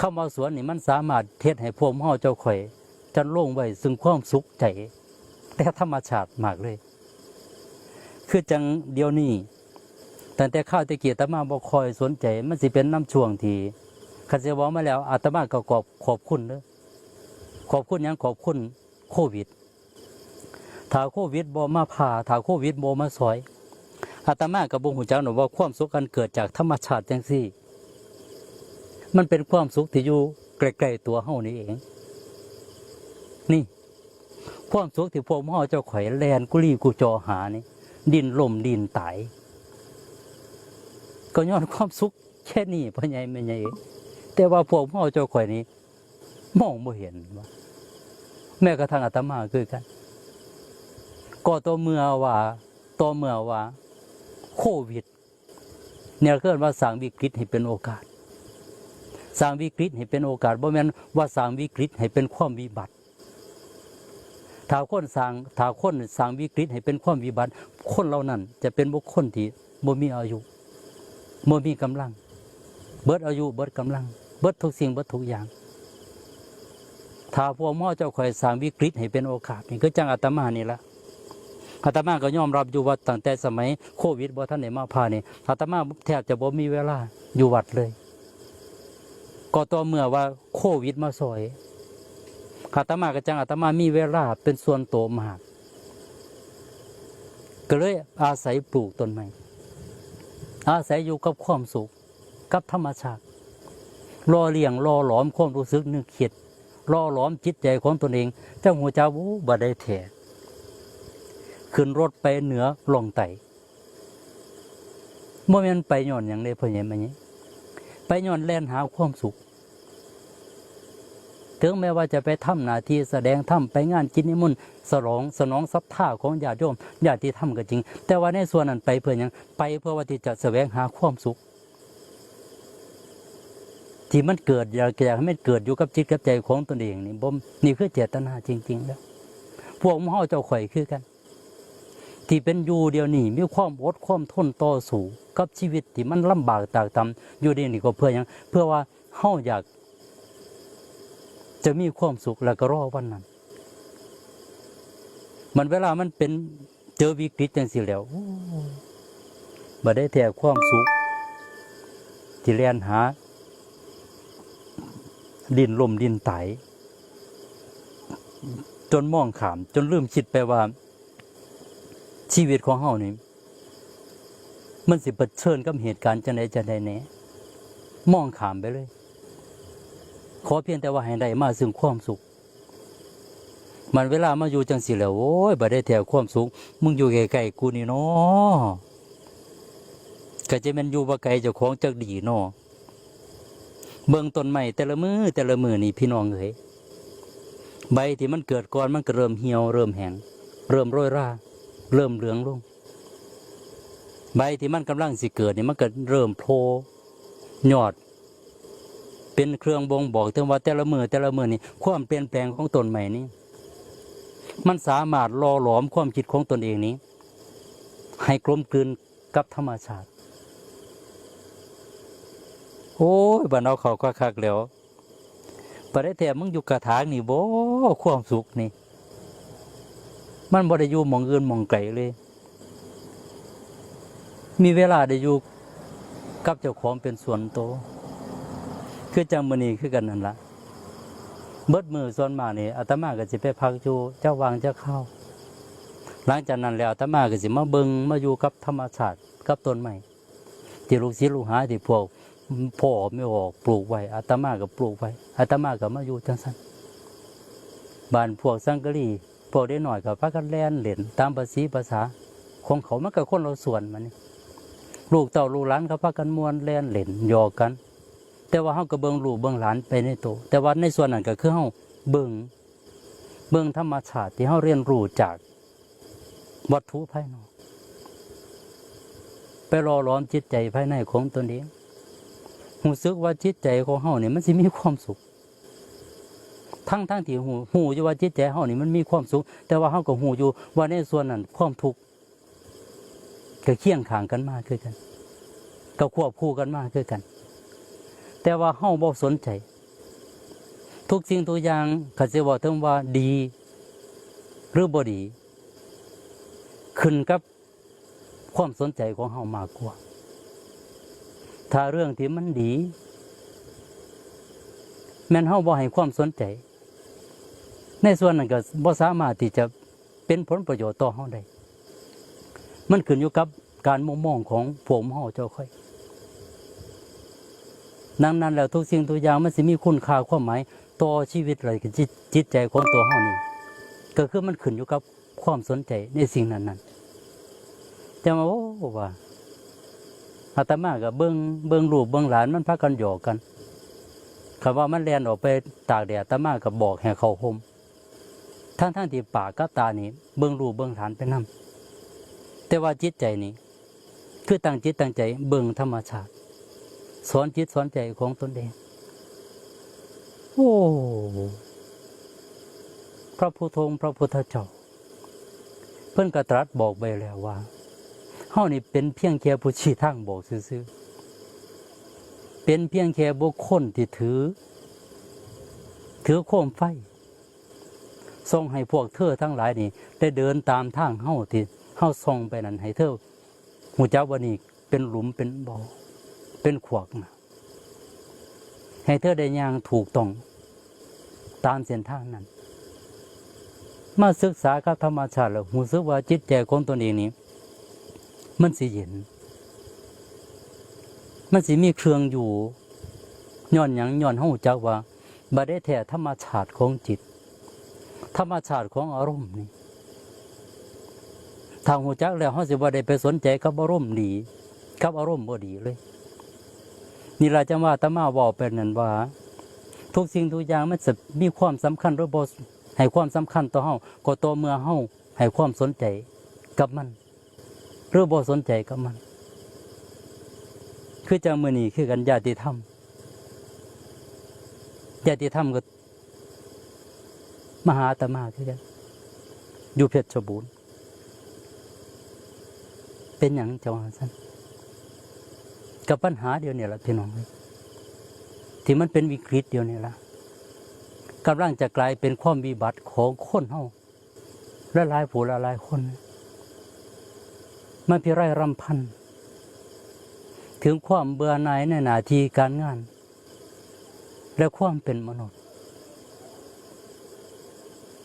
คำว่าสวนนี่มันสามารถเฮ็ดให้พวกเฮาเจ้าข้อยจันลงไว้ซึ่งความสุขใจ แต่ธรรมชาติมากเลย คือจั่งเดี๋ยวนี้ ตั้งแต่คราวแต่กี้อาตมาบ่ค่อยสนใจ มันสิเป็นนำช่วงที่ คันสิเว้ามาแล้ว อาตมาก็ขอบ ขอบคุณเด้อ ขอบคุณหยัง ขอบคุณโควิด ถ้าโควิดบ่มาพา ถ้าโควิดบ่มาซอย อาตมาก็บ่ฮู้จักดอกว่าความสุขอันเกิดจากธรรมชาติจั่งซี้ มันเป็นความสุขที่อยู่ใกล้ๆตัวเฮานี่เอง นี่ ความสุขที่พวกเฮาเจ้าข้อยแล่นกุลีกุจอหานี่ ดิ้นรนดิ้นตาย ก็ย้อนความสุขแค่นี้ พ่อใหญ่แม่ใหญ่ แต่ว่าพวกเฮาเจ้าข้อยนี่ มองบ่เห็นว่า แม้กระทั่งอาตมาคือกัน ก็ต่อเมื่อว่า ต่อเมื่อว่า โควิด เนี่ยเอิ้นว่าสร้างวิกฤตให้เป็นโอกาส สร้างวิกฤตให้เป็นโอกาส บ่แม่นว่าสร้างวิกฤตให้เป็นความวิบัติ ถ้าคนสร้าง ถ้าคนสร้างวิกฤตให้เป็นความวิบัติ คนเหล่านั้นจะเป็นบุคคลที่บ่มีอายุ บ่มีกำลัง เบิดอายุ เบิดกำลัง เบิดทุกสิ่ง เบิดทุกอย่าง ถ้าพวกหมอเจ้าข่อยสร้างวิกฤตให้เป็นโอกาส นี่คือจั่งอาตมานี่ละ อาตมาก็ยอมรับอยู่ว่าตั้งแต่สมัยโควิดบ่ทันได้มาพานี่ อาตมาแทบจะบ่มีเวลาอยู่วัดเลย ก็ต่อเมื่อว่าโควิดมาซอย อาตมาก็จั่งอาตมามีเวลาเป็นส่วนตัวมาก ก็เลยอาศัยปลูกต้นไม้ อาศัยอยู่กับความสุข กับธรรมชาติ หล่อเลี้ยง หล่อหลอมความรู้สึกนึกคิด หล่อหลอมจิตใจของตนเอง จั่งฮู้จัก โอ้ บ่ได้แท้ ขึ้นรถไปเหนือล่องใต้ บ่แม่นไปย้อนหยังเด้ พ่อใหญ่แม่ใหญ่ ไปย้อนแล่นหาความสุข ถึงแม้ว่าจะไปทำหน้าที่แสดงธรรม ไปงานกิจนิมนต์ สนอง สนองศรัทธาของญาติโยม ญาติธรรมก็จริง แต่ว่าในส่วนนั้นไปเพื่อหยัง ไปเพื่อว่าที่จะแสวงหาความสุข ที่มันเกิด อยาก อยากให้มันเกิดอยู่กับจิตกับใจของตนเองนี่ บ่ นี่คือเจตนาจริงๆแล้ว พวกหมู่เฮาเจ้าข่อยคือกัน ที่เป็นอยู่เดี๋ยวนี้ มีความอดความทนต่อสู้กับชีวิตที่มันลำบากตากตำอยู่เดี๋ยวนี้ ก็เพื่อหยัง เพื่อว่าเฮาอยากจะมีความสุข แล้วก็รอวันนั้น มันเวลามันเป็น เจอวิกฤตจั่งซี้แล้ว โอ้ บ่ได้แท้ความสุข ที่แล่นหา ดิ้นรนดิ้นตาย จนมองข้าม จนลืมคิดไปว่า ชีวิตของเฮานี่ มันสิเผชิญกับเหตุการณ์จั่งใดจั่งใดแหน่ มองข้ามไปเลย ขอเพียงแต่ว่าให้ได้มาซึ่งความสุข มันเวลามาอยู่จั่งซี้แล้ว โอ้ย บ่ได้แท้ความสุข มึงอยู่ใกล้ๆกูนี่น้อ ก็จะแม่นอยู่บ่ไกลเจ้าของจักดีน้อ เบิ่งต้นไม้แต่ละมื้อแต่ละมื้อนี่พี่น้องเอ๋ย ใบที่มันเกิดก่อนมันก็เริ่มเหี่ยว เริ่มแห้ง เริ่มโรยรา เริ่มเหลืองลง ใบที่มันกำลังสิเกิดนี่มันก็เริ่มโผล่ยอด เป็นเครื่องบ่งบอกถึงว่าแต่ละมื้อแต่ละมื้อนี่ ความเปลี่ยนแปลงของต้นไม้นี่ มันสามารถหล่อหลอมความคิดของตนเองนี้ ให้กลมกลืนกับธรรมชาติ โอ้ย บัดเอาเข้าคักๆแล้ว บ่ได้แท้ มึงอยู่กระถางนี่บ่ ความสุขนี่ มันบ่ได้อยู่หม่องอื่นหม่องไกลเลย มีเวลาได้อยู่กับเจ้าของเป็นส่วนตัว คือจั่งมื้อนี้คือกันนั่นล่ะ เบิดมื้อส่วนมากนี่ อาตมาก็สิไปพักอยู่จักว่างจักคราว หลังจากนั้นแล้วอาตมาก็สิมาเบิ่ง มาอยู่กับธรรมชาติ กับต้นไม้ ที่ลูกศิษย์ลูกหาที่พวกพ่อแม่ออกปลูกไว้ อาตมาก็ปลูกไว้ อาตมาก็มาอยู่จั่งซั้น บ้านพวกสังกะรี พวกเด็กน้อยก็พากันแล่นเล่นตามประสีประสาของเขา มันก็คนละส่วน มันนี่ ลูกเต้าลูกหลานก็พากันม่วนแล่นเล่นหยอกกัน แต่ว่าเฮาก็เบิ่งลูกเบิ่งหลานไปในโต แต่ว่าในส่วนนั้นก็คือเฮาเบิ่ง เบิ่งธรรมชาติที่เฮาเรียนรู้จากวัตถุภายนอก ไปหล่อหลอมจิตใจภายในของตนเอง รู้สึกว่าจิตใจของเฮานี่มันสิมีความสุข ทั้งๆที่ฮู้ ฮู้อยู่ว่าจิตใจเฮานี่มันมีความสุข แต่ว่าเฮาก็ฮู้อยู่ว่าในส่วนนั้นความทุกข์ก็เคียงข้างกันมาคือกัน ก็ควบคู่กันมาคือกัน แต่ว่าเฮาบ่สนใจ ทุกสิ่งทุกอย่าง คันสิเว้าถึงว่าดีหรือบ่ดี ขึ้นกับความสนใจของเฮามากกว่า ถ้าเรื่องที่มันดี แม่นเฮาบ่ให้ความสนใจ ในส่วนนั้นก็บ่สามารถที่จะเป็นผลประโยชน์ต่อเฮาได้ มันขึ้นอยู่กับการมุมมองของพวกเฮาเจ้าค่อย ดังนั้นแล้วทุกสิ่งทุกอย่างมันสิมีคุณค่าความหมายต่อชีวิตและจิต จิตใจของตัวเฮานี่ ก็คือมันขึ้นอยู่กับความสนใจในสิ่งนั้นๆ แต่ว่า โอ้ ว่า อาตมาก็เบิ่ง เบิ่งลูกเบิ่งหลานมันพากันหยอกกัน คันว่ามันแล่นออกไปตากแดด อาตมาก็บอกให้เข้าห่ม ทั้งๆที่ปากกับตานี่เบิ่งลูกเบิ่งหลานไปนำ แต่ว่าจิตใจนี่ คือตั้งจิตตั้งใจเบิ่งธรรมชาติ สอนจิตสอนใจของตนเอง โอ้ พระพุทธองค์พระพุทธเจ้า เพิ่นก็ตรัสบอกไว้แล้วว่า เฮานี่เป็นเพียงแค่ผู้ชี้ทางบอกซื่อๆ เป็นเพียงแค่บุคคลที่ถือ ถือโคมไฟ ส่องให้พวกเธอทั้งหลายนี่ ได้เดินตามทางเฮาที่เฮาส่องไปนั้น ให้เธอฮู้จักว่านี่เป็นหลุมเป็นบ่อ เป็นขวากนะ ให้เธอได้ย่างถูกต้องตามเส้นทางนั้น มาศึกษากับธรรมชาติแล้วรู้สึกว่าจิตใจของตนเองนี่ มันสิเย็น มันสิมีเครื่องอยู่ ย้อนหยัง ย้อนเฮารู้จักว่า บัดได้แท้ธรรมชาติของจิต ธรรมชาติของอารมณ์นี่ ถ้ารู้จักแล้วเฮาสิบ่ได้ไปสนใจกับอารมณ์ดี กับอารมณ์บ่ดีเลย นี่ล่ะจังว่าอาตมาเว้าไปนั่นว่า ทุกสิ่งทุกอย่างมันจะมีความสำคัญหรือบ่ ให้ความสำคัญต่อเฮา ก็ต่อเมื่อเฮาให้ความสนใจกับมัน หรือบ่สนใจกับมัน คือจังมื้อนี้คือกัน ญาติธรรม ญาติธรรมก็มาหาอาตมาคือกัน อยู่เพชรบูรณ์ เป็นหยังจังว่าซั่น กับปัญหาเดียวนี่ล่ะพี่น้องเอ้ย ที่มันเป็นวิกฤตเดียวนี่ล่ะ กำลังจะกลายเป็นความวิบัติของคนเฮา หลายๆผู้หลายๆคน มาพิไรรำพัน ถึงความเบื่อหน่ายในหน้าที่การงาน และความเป็นมนุษย์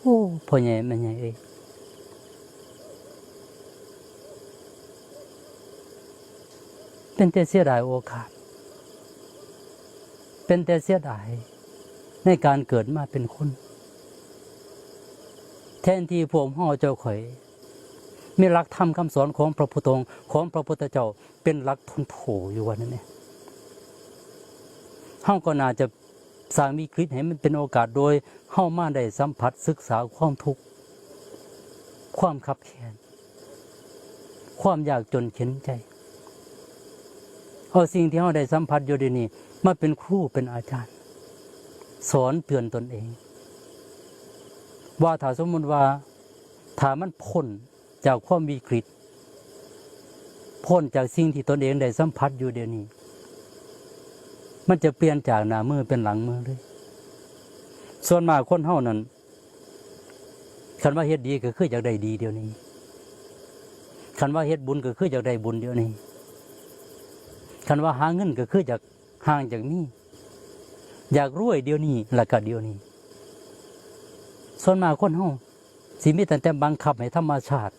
โอ้ พ่อใหญ่แม่ใหญ่เอ้ย เป็นแต่เสียดายโอกาส เป็นแต่เสียดายในการเกิดมาเป็นคน แทนที่พวกเฮาเจ้าข่อย มีหลักธรรมคำสอนของพระพุทธองค์ ของพระพุทธเจ้าเป็นหลักทุนโถอยู่ว่านั่นเอง เฮาก็น่าจะสร้างวิกฤตให้มันเป็นโอกาส โดยเฮามาได้สัมผัสศึกษาความทุกข์ ความคับแค้น ความยากจนเข็ญใจ เอาสิ่งที่เฮาได้สัมผัสอยู่เดี๋ยวนี้มาเป็นครูเป็นอาจารย์ สอนเตือนตนเอง ว่าถ้าสมมุติว่า ถ้ามันพ้นจากความวิกฤต พ้นจากสิ่งที่ตนเองได้สัมผัสอยู่เดี๋ยวนี้ มันจะเปลี่ยนจากหน้ามือเป็นหลังมือเลย ส่วนมากคนเฮานั่น คันว่าเฮ็ดดีก็คืออยากได้ดีเดี๋ยวนี้ คันว่าเฮ็ดบุญก็คืออยากได้บุญเดี๋ยวนี้ คันว่าหาเงินก็คืออยากห่างจากนี้ อยากรวยเดี๋ยวนี้ และก็เดี๋ยวนี้ ส่วนมากคนเฮาสิมีตั้งแต่บังคับให้ธรรมชาติ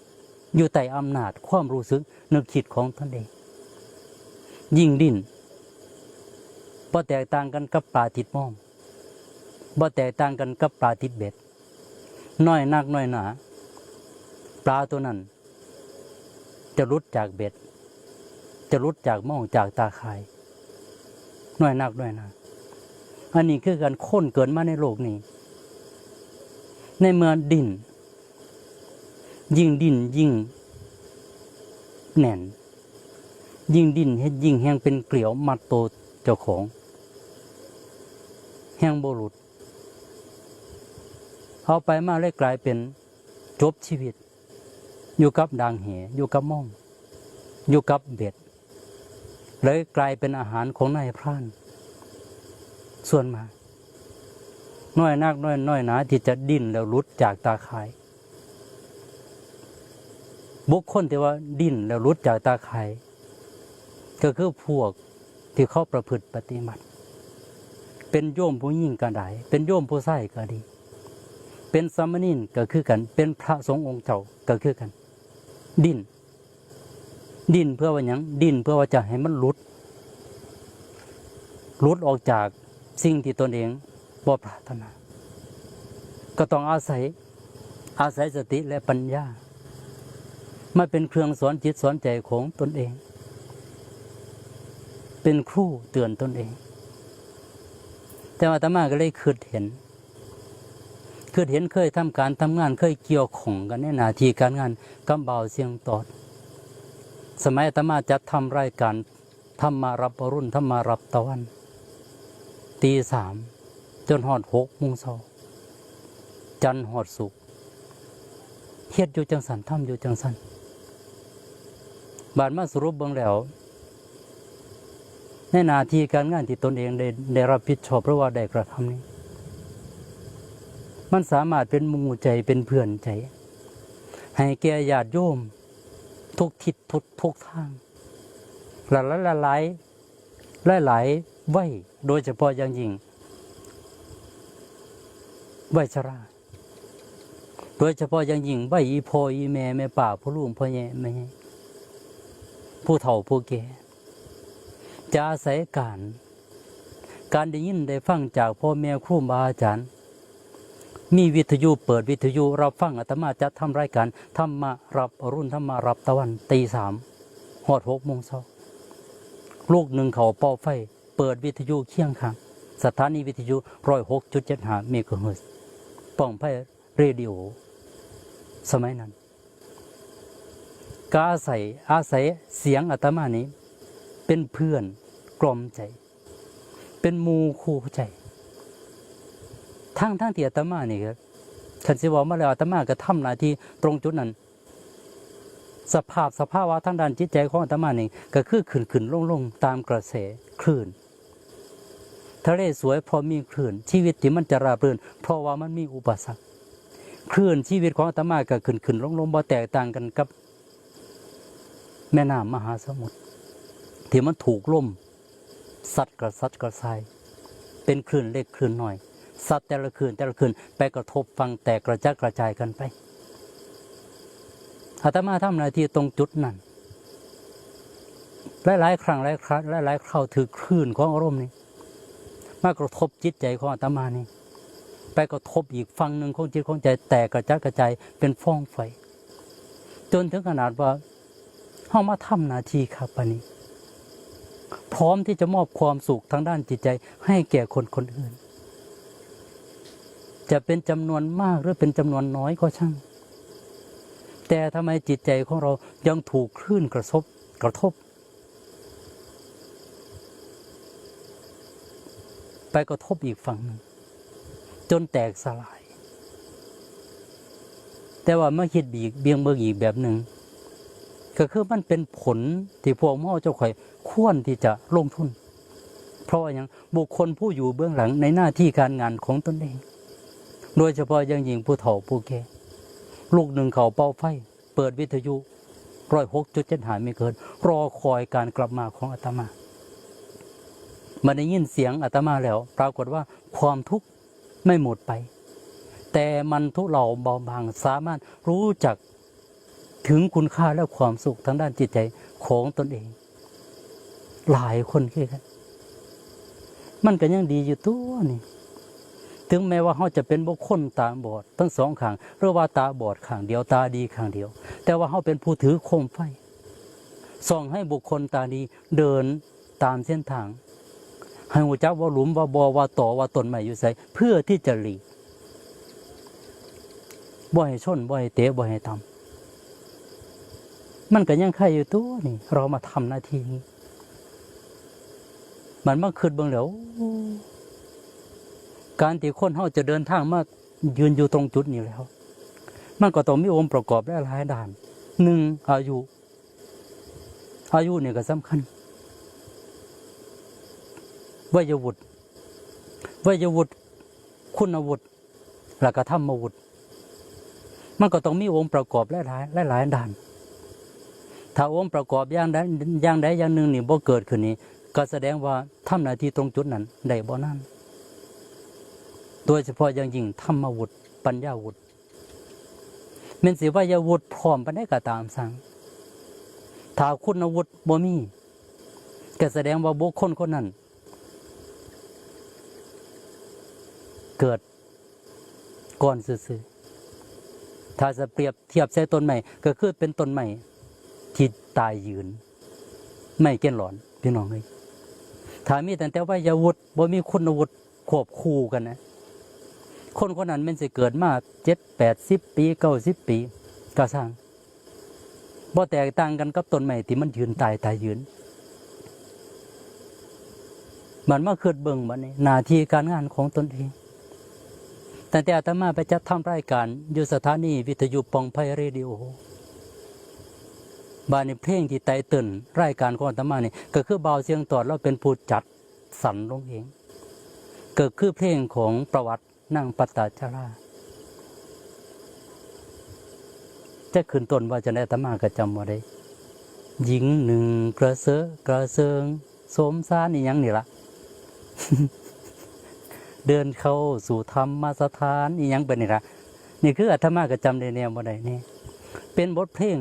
อยู่ใต้อำนาจความรู้สึกนึกคิดของตนเอง ยิ่งดิ้น บ่แตกต่างกันกับปลาติดม่อง บ่แตกต่างกันกับปลาติดเบ็ด น้อยนักน้อยหนา ปลาตัวนั้น จะหลุดจากเบ็ด จะหลุดจากม่องจากตาข่าย น้อยนักน้อยหนา อันนี้คือกัน คนเกิดมาในโลกนี้ ในเมื่อดิ้น ยิ่งดิ้นยิ่งแน่น ยิ่งดิ้นเฮ็ดยิ่งแฮ่งเป็นเกลียวมัดโตเจ้าของ แฮ่งบ่หลุด เอาไปมาเลยกลายเป็นจบชีวิต อยู่กับดางแห อยู่กับม่อง อยู่กับเบ็ด เลยกลายเป็นอาหารของนายพราน ส่วนมาก น้อยนักน้อย น้อยหนาที่จะดิ้นแล้วหลุดจากตาข่าย บุคคลที่ว่าดิ้นแล้วหลุดจากตาข่าย ก็คือพวกที่เขาประพฤติปฏิบัติ เป็นโยมผู้หญิงก็ได้ เป็นโยมผู้ชายก็ดี เป็นสามเณรก็คือกัน เป็นพระสงฆ์องค์เจ้าก็คือกัน ดิ้น ดิ้นเพื่อว่าหยัง ดิ้นเพื่อว่าจะให้มันหลุด หลุดออกจากสิ่งที่ตนเองบ่ปรารถนา ก็ต้องอาศัย อาศัยสติและปัญญา มาเป็นเครื่องสอนจิตสอนใจของตนเอง เป็นครูเตือนตนเอง แต่ว่าอาตมาก็เลยคิดเห็น คิดเห็นเคยทำการทำงาน เคยเกี่ยวข้องกันในหน้าที่การงานกับบ่าวเสียงตอด สมัยอาตมาจัดทำรายการธรรมารับอรุณ ธรรมารับตะวัน ตีสาม จนฮอดหกโมงเช้า จันทร์ฮอดศุกร์ เฮ็ดอยู่จั่งซั้น ทำอยู่จั่งซั้น บาดมาสรุปเบิ่งแล้ว ในหน้าที่การงานที่ตนเองได้ ได้รับผิดชอบหรือว่าได้กระทำนี้ มันสามารถเป็นหมู่ใจ เป็นเพื่อนใจ ให้แก่ญาติโยม ทุกทิศทุก ทุกทาง หลายๆ หลายๆ หลายๆ วัย โดยเฉพาะอย่างยิ่ง วัยชรา โดยเฉพาะอย่างยิ่งวัยอีพ่ออีแม่ แม่ป้า พ่อลุง พ่อแย่ แม่ใหญ่ ผู้เฒ่าผู้แก่ จะอาศัยการ การได้ยินได้ฟังจากพ่อแม่ครูบาอาจารย์ มีวิทยุ เปิดวิทยุรับฟัง อาตมาจะทำรายการธรรมะรับอรุณ ธรรมะรับตะวัน ตีสาม ฮอดหกโมงเช้า ลูกหนึ่งเขาเป่าไฟ เปิดวิทยุเคียงข้าง สถานีวิทยุ ร้อยหกจุดเจ็ดห้า เมกะเฮิรตซ์ ป้องไพเรดิโอ สมัยนั้น ก็อาศัย อาศัยเสียงอาตมานี้ เป็นเพื่อนกล่อมใจ เป็นหมู่คู่ใจ ทั้งๆ ที่อาตมานี่ครับ คันสิเว้ามาแล้ว อาตมาก็ทำหน้าที่ตรงจุดนั้น สภาพ สภาวะทางด้านจิตใจของอาตมานี่ ก็คือขึ้นๆ ลงๆ ตามกระแสคลื่น ทะเลสวยเพราะมีคลื่น ชีวิตที่มันจะราบรื่น เพราะว่ามันมีอุปสรรค คลื่นชีวิตของอาตมาก็ขึ้นๆ ลงๆ บ่แตกต่างกันกับแม่น้ำมหาสมุทร ที่มันถูกลมซัดกระสัดกระส่าย เป็นคลื่นเล็กคลื่นน้อย ซัดแต่ละคลื่น แต่ละคลื่น ไปกระทบฝั่ง แตกกระจัดกระจายกันไป อาตมาทำหน้าที่ตรงจุดนั้น หลายๆ ครั้ง หลายครา- หลายๆ คราว ถือคลื่นของอารมณ์นี่ มากระทบจิตใจของอาตมานี่ ไปกระทบอีกฝั่งหนึ่งของจิตของใจ แตกกระจัดกระจายเป็นฟองไฟ จนถึงขนาดว่า เฮามาทำหน้าที่ครับ บัดนี้ พร้อมที่จะมอบความสุขทางด้านจิตใจให้แก่คนคนอื่น จะเป็นจำนวนมากหรือเป็นจำนวนน้อยก็ช่าง แต่ทำไมจิตใจของเรายังถูกคลื่นกระทบ กระทบ ไปกระทบอีกฝั่งหนึ่ง จนแตกสลาย แต่ว่ามาคิดอีก เบี่ยงเบิ่งอีกแบบหนึ่ง ก็คือมันเป็นผลที่พวกเฮาเจ้าข่อยควรที่จะลงทุน เพราะว่าหยัง บุคคลผู้อยู่เบื้องหลังในหน้าที่การงานของตนเอง โดยเฉพาะอย่างยิ่งผู้เฒ่าผู้แก่ ลูกหนึ่งเขาเป่าไฟ เปิดวิทยุ ร้อยหกจุดเจ็ดห้า เมกะเฮิรตซ์ รอคอยการกลับมาของอาตมา มาได้ยินเสียงอาตมาแล้ว ปรากฏว่าความทุกข์ไม่หมดไป แต่มันทุเลาเบาบาง สามารถรู้จักถึงคุณค่าและความสุขทางด้านจิตใจของตนเอง หลายคนคือกัน มันก็ยังดีอยู่ตัวนี่ ถึงแม้ว่าเฮาจะเป็นบุคคลตาบอดทั้งสองข้าง หรือว่าตาบอดข้างเดียว ตาดีข้างเดียว แต่ว่าเฮาเป็นผู้ถือโคมไฟ ส่องให้บุคคลตาดีเดินตามเส้นทาง ให้รู้จักว่าหลุม ว่าบ่อ ว่าต่อ ว่าต้นไม้อยู่ไส เพื่อที่จะหลีก บ่ให้ชน บ่ให้เตะ บ่ให้ตำ มันก็ยังไคอยู่ตัวนี่ เรามาทำหน้าที่นี้ มันมาคิดเบิ่งแล้ว โอ้ การที่คนเฮาจะเดินทางมายืนอยู่ตรงจุดนี้แล้ว มันก็ต้องมีองค์ประกอบหลายๆ ด้าน หนึ่ง อายุ อายุนี่ก็สำคัญ วัยวุฒิ วัยวุฒิ คุณวุฒิ แล้วก็ธรรมวุฒิ มันก็ต้องมีองค์ประกอบหลายๆ หลายๆ ด้าน ถ้าองค์ประกอบอย่างใด อย่างใดอย่างหนึ่งนี่บ่เกิดขึ้นนี่ ก็แสดงว่าทำหน้าที่ตรงจุดนั้นได้บ่นาน โดยเฉพาะอย่างยิ่งธรรมวุฒิ ปัญญาวุฒิ แม่นสิวัยวุฒิพร้อมปานใดก็ตามสั่ง ถ้าคุณวุฒิบ่มี ก็แสดงว่าบุคคลคนนั้น เกิดก่อนซื่อๆ ถ้าจะเปรียบเทียบใส่ต้นไม้ ก็คือเป็นต้นไม้ที่ตายยืน ไม้เก้นหลอน พี่น้องเอ้ย ถ้ามีตั้งแต่วัยวุฒิ บ่มีคุณวุฒิควบคู่กันนะ คนคนนั้นแม่นสิเกิดมา เจ็ด แปดสิบ ปี เก้าสิบ ปี ก็ซ่าง บ่แตกต่างกันกับต้นไม้ที่มันยืนตาย ตายยืน มันมาคิดเบิ่งบัดนี้ หน้าที่การงานของตนเอง ตั้งแต่อาตมาไปจัดทำรายการอยู่สถานีวิทยุปองไพเรดิโอ บาดนี้เพลงที่ไตเติ้ลรายการของอาตมานี่ ก็คือบ่าวเสียงตอด เราเป็นผู้จัดสรรลงเอง ก็คือเพลงของประวัตินางปัตตาจารา จะขึ้นต้นว่าจั่งใด อาตมาก็จำบ่ได้ หญิงหนึ่งกระเซอะกระเซิง โสมซานอีหยังนี่ล่ะ เดินเข้าสู่ธรรมสถานอีหยังไปนี่ล่ะ นี่คืออาตมาก็จำได้แนวบ่ได้นี่ เป็นบทเพลง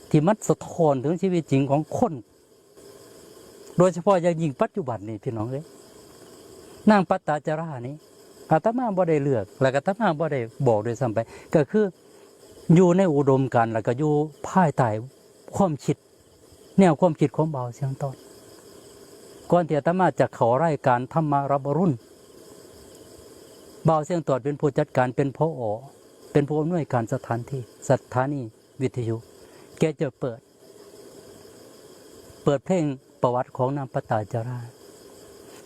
ที่มันสะท้อนถึงชีวิตจริงของคน โดยเฉพาะอย่างยิ่งปัจจุบันนี่พี่น้องเอ้ย นางปัตตาจารานี่ อาตมาบ่ได้เลือก และอาตมาบ่ได้บอกด้วยซ้ำไป ก็คืออยู่ในอุดมการณ์ แล้วก็อยู่ภายใต้ความคิด แนวความคิดของบ่าวเสียงตอด ก่อนที่อาตมาจะเข้ารายการธรรมารับอรุณ บ่าวเสียงตอดเป็นผู้จัดการ เป็น ผอ เป็นผู้อำนวยการสถานที่ สถานีวิทยุ แกจะเปิด เปิดเพลงประวัติของนางปัตตาจารา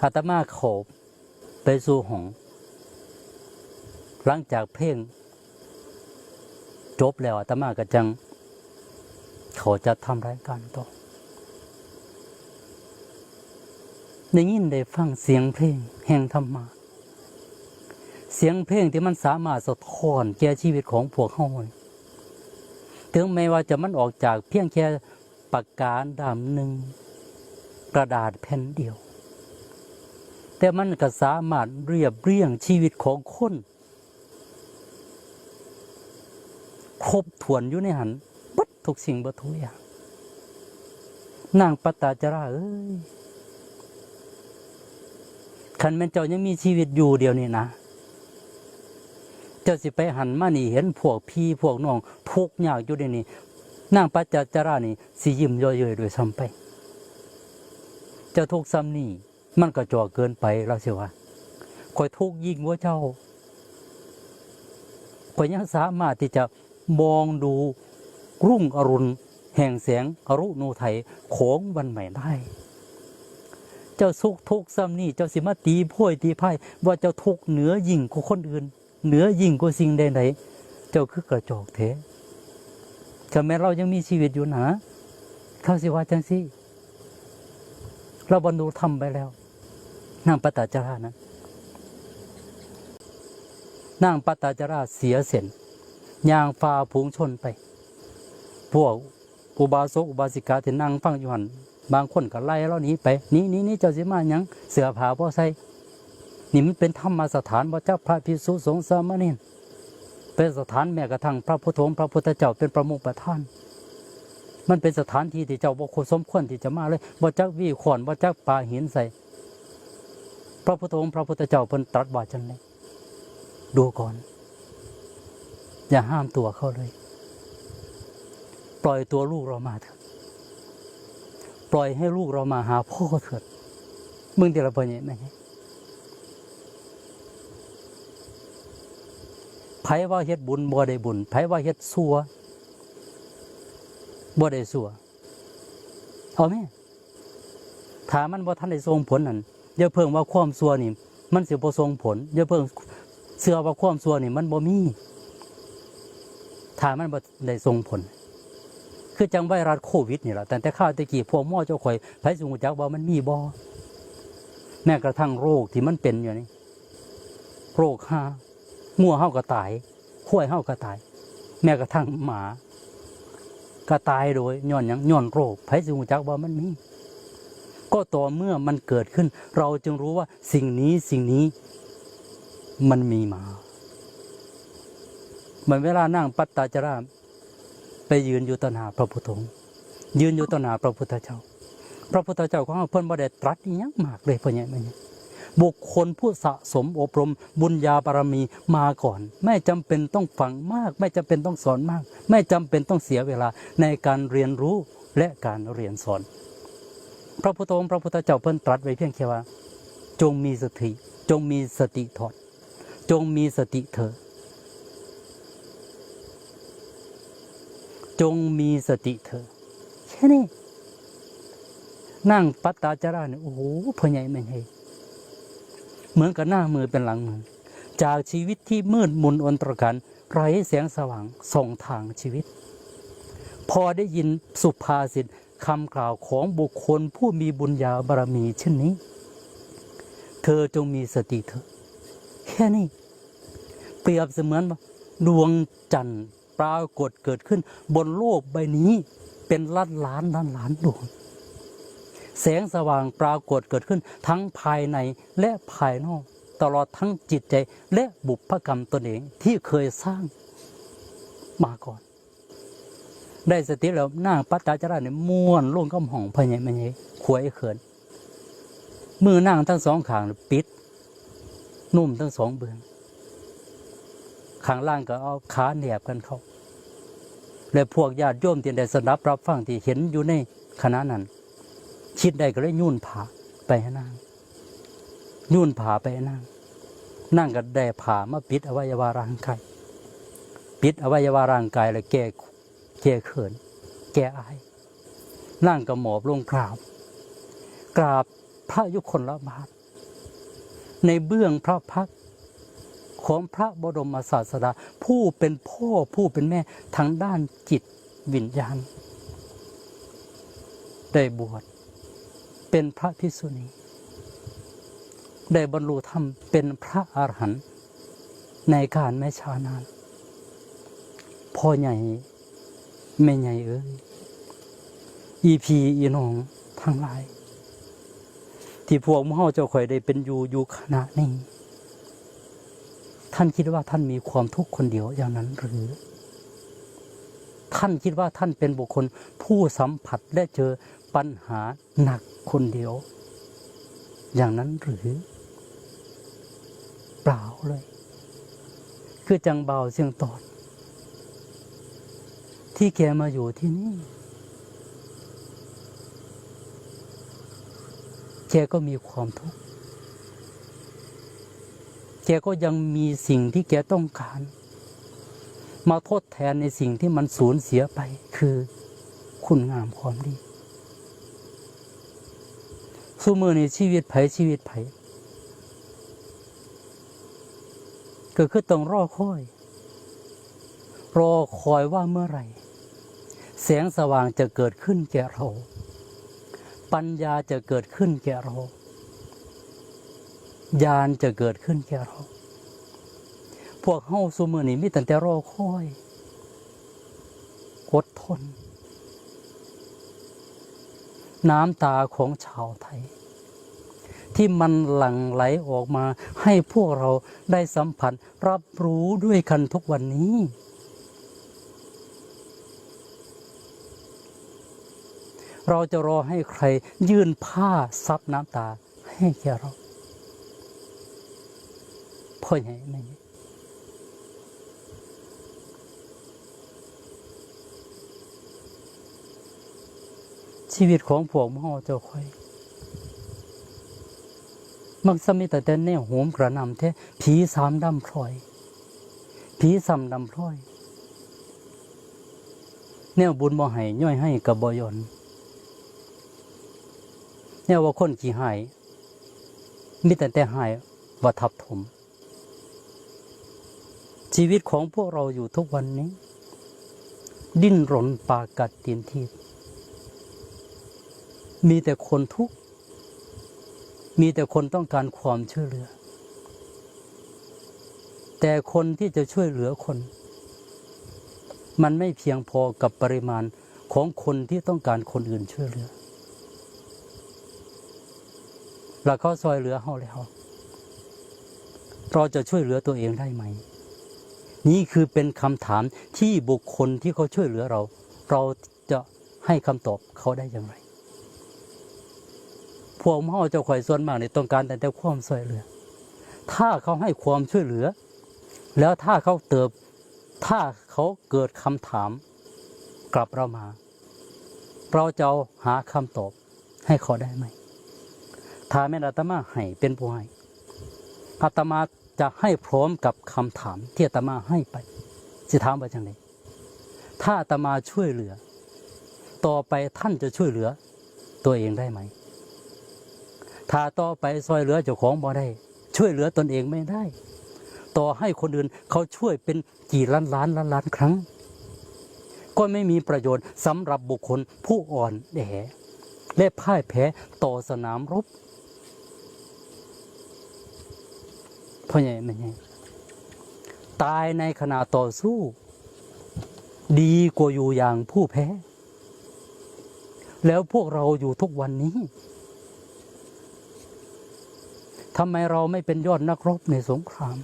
อาตมาเข้าไปสู่ห้อง หลังจากเพลงจบแล้ว อาตมาก็จั่งเข้าจัดทำรายการต่อ ได้ยินได้ฟังเสียงเพลงแห่งธรรมะ เสียงเพลงที่มันสามารถสะท้อนแก่ชีวิตของพวกเฮา ถึงแม้ว่าจะมันออกจากเพียงแค่ปากกาด้ามหนึ่ง กระดาษแผ่นเดียว แต่มันก็สามารถเรียบเรียงชีวิตของคน ครบถ้วนอยู่ในหั้นเบิดทุกสิ่งเบิดทุกอย่าง นางปัตตาจาราเอ้ย คันแม่นเจ้ายังมีชีวิตอยู่เดี๋ยวนี้นะ เจ้าสิไปหั้นมานี่ เห็นพวกพี่พวกน้องทุกข์ยากอยู่เดี๋ยวนี้ นางปัตตาจารานี่สิยิ้มเยาะเย้ยด้วยซ้ำไป เจ้าทุกข์ส่ำนี้ มันกระจอกเกินไป ลาวสิว่า ข้อยทุกข์ยิ่งกว่าเจ้า ข้อยยังสามารถที่จะมองดูรุ่งอรุณแห่งแสงอรุณอุทัยของวันใหม่ได้ เจ้าสุขทุกข์ส่ำนี้ เจ้าสิมาตีโพยตีพายว่าเจ้าทุกข์เหนือยิ่งกว่าคนอื่น เหนือยิ่งกว่าสิ่งใดๆ เจ้าคือกระจอกแท้ ถ้าแม้นลาวยังมีชีวิตอยู่นะ ลาวสิว่าจั่งซี้ ลาวบรรลุธรรมไปแล้ว นางปัตตาจารานะ นางปัตตาจาราเสียเส้น ย่างฝ่าฝูงชนไป พวกอุบาสกอุบาสิกาที่นั่งฟังอยู่หั้น บางคนก็ไล่ลาวหนีไป "หนี หนี หนี เจ้าสิมาหยัง เสื้อผ้าบ่ใส่ นี่มันเป็นธรรมสถาน บ่จักพระภิกษุสงฆ์สามเณร เป็นสถานแม้กระทั่งพระพุทธองค์พระพุทธเจ้าเป็นประมุขประธาน มันเป็นสถานที่ที่เจ้าบ่ควรสมควรที่จะมาเลย บ่จักหวีค้อน บ่จักปาหินใส่" พระพุทธองค์พระพุทธเจ้าเพิ่นตรัสว่าจั่งใด ดูก่อน อย่าห้ามตัวเขาเลย ปล่อยตัวลูกเรามาเถิด ปล่อยให้ลูกเรามาหาพ่อเถิด มึงแต่ละพ่อใหญ่แม่ใหญ่ ไผว่าเฮ็ดบุญบ่ได้บุญ ไผว่าเฮ็ดชั่วบ่ได้ชั่ว เอาแม่ ถ้ามันบ่ทันได้ส่งผลนั่น อย่าเพิ่งว่าความชั่วนี่มันสิบ่ส่งผล อย่าเพิ่งเชื่อว่าความชั่วนี่มันบ่มี ถ้ามันบ่ได้ส่งผล คือจั่งไวรัสโควิดนี่ล่ะ ตั้งแต่คราวแต่กี้พวกหมอเจ้าข่อย ไผสิฮู้จักว่ามันมีบ่ แม้กระทั่งโรคที่มันเป็นอยู่นี่ โรคฮา งัวเฮาก็ตาย ควายเฮาก็ตาย แม้กระทั่งหมาก็ตายโดยย้อนหยัง ย้อนโรค ไผสิฮู้จักว่ามันมี ก็ต่อเมื่อมันเกิดขึ้น เราจึงรู้ว่าสิ่งนี้ สิ่งนี้มันมีมา เหมือนเวลานางปัตตาจาราไปยืนอยู่ต่อหน้าพระพุทธองค์ ยืนอยู่ต่อหน้าพระพุทธเจ้า พระพุทธเจ้าของเราเพิ่นบ่ได้ตรัสอิหยังมากเลย พ่อใหญ่แม่ใหญ่ บุคคลผู้สะสมอบรมบุญญาบารมีมาก่อน ไม่จำเป็นต้องฟังมาก ไม่จำเป็นต้องสอนมาก ไม่จำเป็นต้องเสียเวลาในการเรียนรู้และการเรียนสอน พระพุทธองค์พระพุทธเจ้าเพิ่นตรัสไว้เพียงแค่ว่า จงมีสติ จงมีสติเถิด จงมีสติเถิด จงมีสติเถิด แค่นี้ นางปัตตาจาราเนี่ย โอ้โห พ่อใหญ่แม่ใหญ่ เหมือนกับหน้ามือเป็นหลังมือ จากชีวิตที่มืดมนอนตรการ ไร้แสงสว่างส่องทางชีวิต พอได้ยินสุภาษิตคำกล่าวของบุคคลผู้มีบุญญาบารมีเช่นนี้ เธอจงมีสติเถอะ แค่นี้ เปรียบเสมือนว่าดวงจันทร์ปรากฏเกิดขึ้นบนโลกใบนี้เป็นล้านล้านล้านล้านดวง แสงสว่างปรากฏเกิดขึ้นทั้งภายในและภายนอก ตลอดทั้งจิตใจและบุพกรรมตนเองที่เคยสร้างมาก่อน ได้สติแล้วนางปัตตาจาราเนี่ยม้วนลงกับห้องพ่อใหญ่แม่ใหญ่ขวยเขิน มือนางทั้งสองข้างปิด นุ่มทั้งสองเบื้อง ข้างล่างก็เอาขาแนบกันเข้า และพวกญาติโยมที่ได้สดับรับฟังที่เห็นอยู่ในขณะนั้น คิดได้ก็เลยยุ่นผ้าไปให้นาง ยุ่นผ้าไปให้นาง นางก็ได้ผ้ามาปิดอวัยวะร่างกาย ปิดอวัยวะร่างกายแล้วแก้ แก้เขิน แก้อาย นางก็หมอบลงกราบ กราบพระยุคลบาท ในเบื้องพระพักตร์ของพระบรมศาสดา ผู้เป็นพ่อผู้เป็นแม่ทางด้านจิตวิญญาณ ได้บวชเป็นพระภิกษุณี ได้บรรลุธรรมเป็นพระอรหันต์ในกาลไม่ช้านาน พ่อใหญ่แม่ใหญ่เอ้ย อีพี่อีน้องทั้งหลาย ที่พวกหมู่เฮาเจ้าข่อยได้เป็นอยู่อยู่ขณะนี้ ท่านคิดว่าท่านมีความทุกข์คนเดียวอย่างนั้นหรือ ท่านคิดว่าท่านเป็นบุคคลผู้สัมผัสและเจอปัญหาหนักคนเดียว อย่างนั้นหรือ เปล่าเลย คือจั่งบ่าวเสียงตอด ที่แกมาอยู่ที่นี่ แกก็มีความทุกข์ แกก็ยังมีสิ่งที่แกต้องการ มาทดแทนในสิ่งที่มันสูญเสียไป คือคุณงามความดี ซุมื้อนี้ชีวิตไผชีวิตไผ ก็คือต้องรอคอย รอคอยว่าเมื่อไหร่ แสงสว่างจะเกิดขึ้นแก่เรา ปัญญาจะเกิดขึ้นแก่เรา ญาณจะเกิดขึ้นแก่เรา พวกเฮาซุมื้อนี้มีตั้งแต่รอคอย อดทน น้ำตาของชาวไทย ที่มันหลั่งไหลออกมาให้พวกเราได้สัมผัสรับรู้ด้วยกันทุกวันนี้ เราจะรอให้ใครยื่นผ้าซับน้ำตาให้แก่เรา พ่อใหญ่แม่ใหญ่ ชีวิตของพวกหมู่เฮาเจ้าข่อย มักจะมีแต่แต่แนวโหมกระหน่ำแท้ ผีสามดำพร้อย ผีสามดำพร้อย แนวบุญบ่ให้ ย่อยให้ก็บ่หย่อน แนวว่าคนขี้ฮ้าย มีแต่แต่ฮ้ายว่าทับถม ชีวิตของพวกเราอยู่ทุกวันนี้ ดิ้นรนปากกัดตีนถีบ มีแต่คนทุกข์ มีแต่คนต้องการความช่วยเหลือ แต่คนที่จะช่วยเหลือคน มันไม่เพียงพอกับปริมาณของคนที่ต้องการคนอื่นช่วยเหลือ แล้วเขาซ่อยเหลือเฮาแล้ว เราจะช่วยเหลือตัวเองได้ไหม นี่คือเป็นคำถามที่บุคคลที่เขาช่วยเหลือเรา เราจะให้คำตอบเขาได้อย่างไร พวกหมู่เฮาเจ้าข่อยส่วนมากนี่ต้องการแต่แต่ความซ่อยเหลือ ถ้าเขาให้ความช่วยเหลือ แล้วถ้าเขาเติบ ถ้าเขาเกิดคำถามกลับเรามา เราจะเอาหาคำตอบให้เขาได้ไหม ถ้าแม่นอาตมาให้เป็นผู้ให้ อาตมาจะให้พร้อมกับคำถามที่อาตมาให้ไป สิถามว่าจั่งใด ถ้าอาตมาช่วยเหลือ ต่อไปท่านจะช่วยเหลือตัวเองได้ไหม ถ้าต่อไปซ่อยเหลือเจ้าของบ่ได้ ช่วยเหลือตนเองไม่ได้ พ ต่อให้คนอื่นเขาช่วยเป็นกี่ล้านล้านล้านล้านครั้ง ก็ไม่มีประโยชน์สำหรับบุคคลผู้อ่อนแอ และพ่ายแพ้ต่อสนามรบ พ่อใหญ่แม่ใหญ่ ตายในขณะต่อสู้ ดีกว่าอยู่อย่างผู้แพ้ แล้วพวกเราอยู่ทุกวันนี้ ทำไมเราไม่เป็นยอดนักรบในสงคราม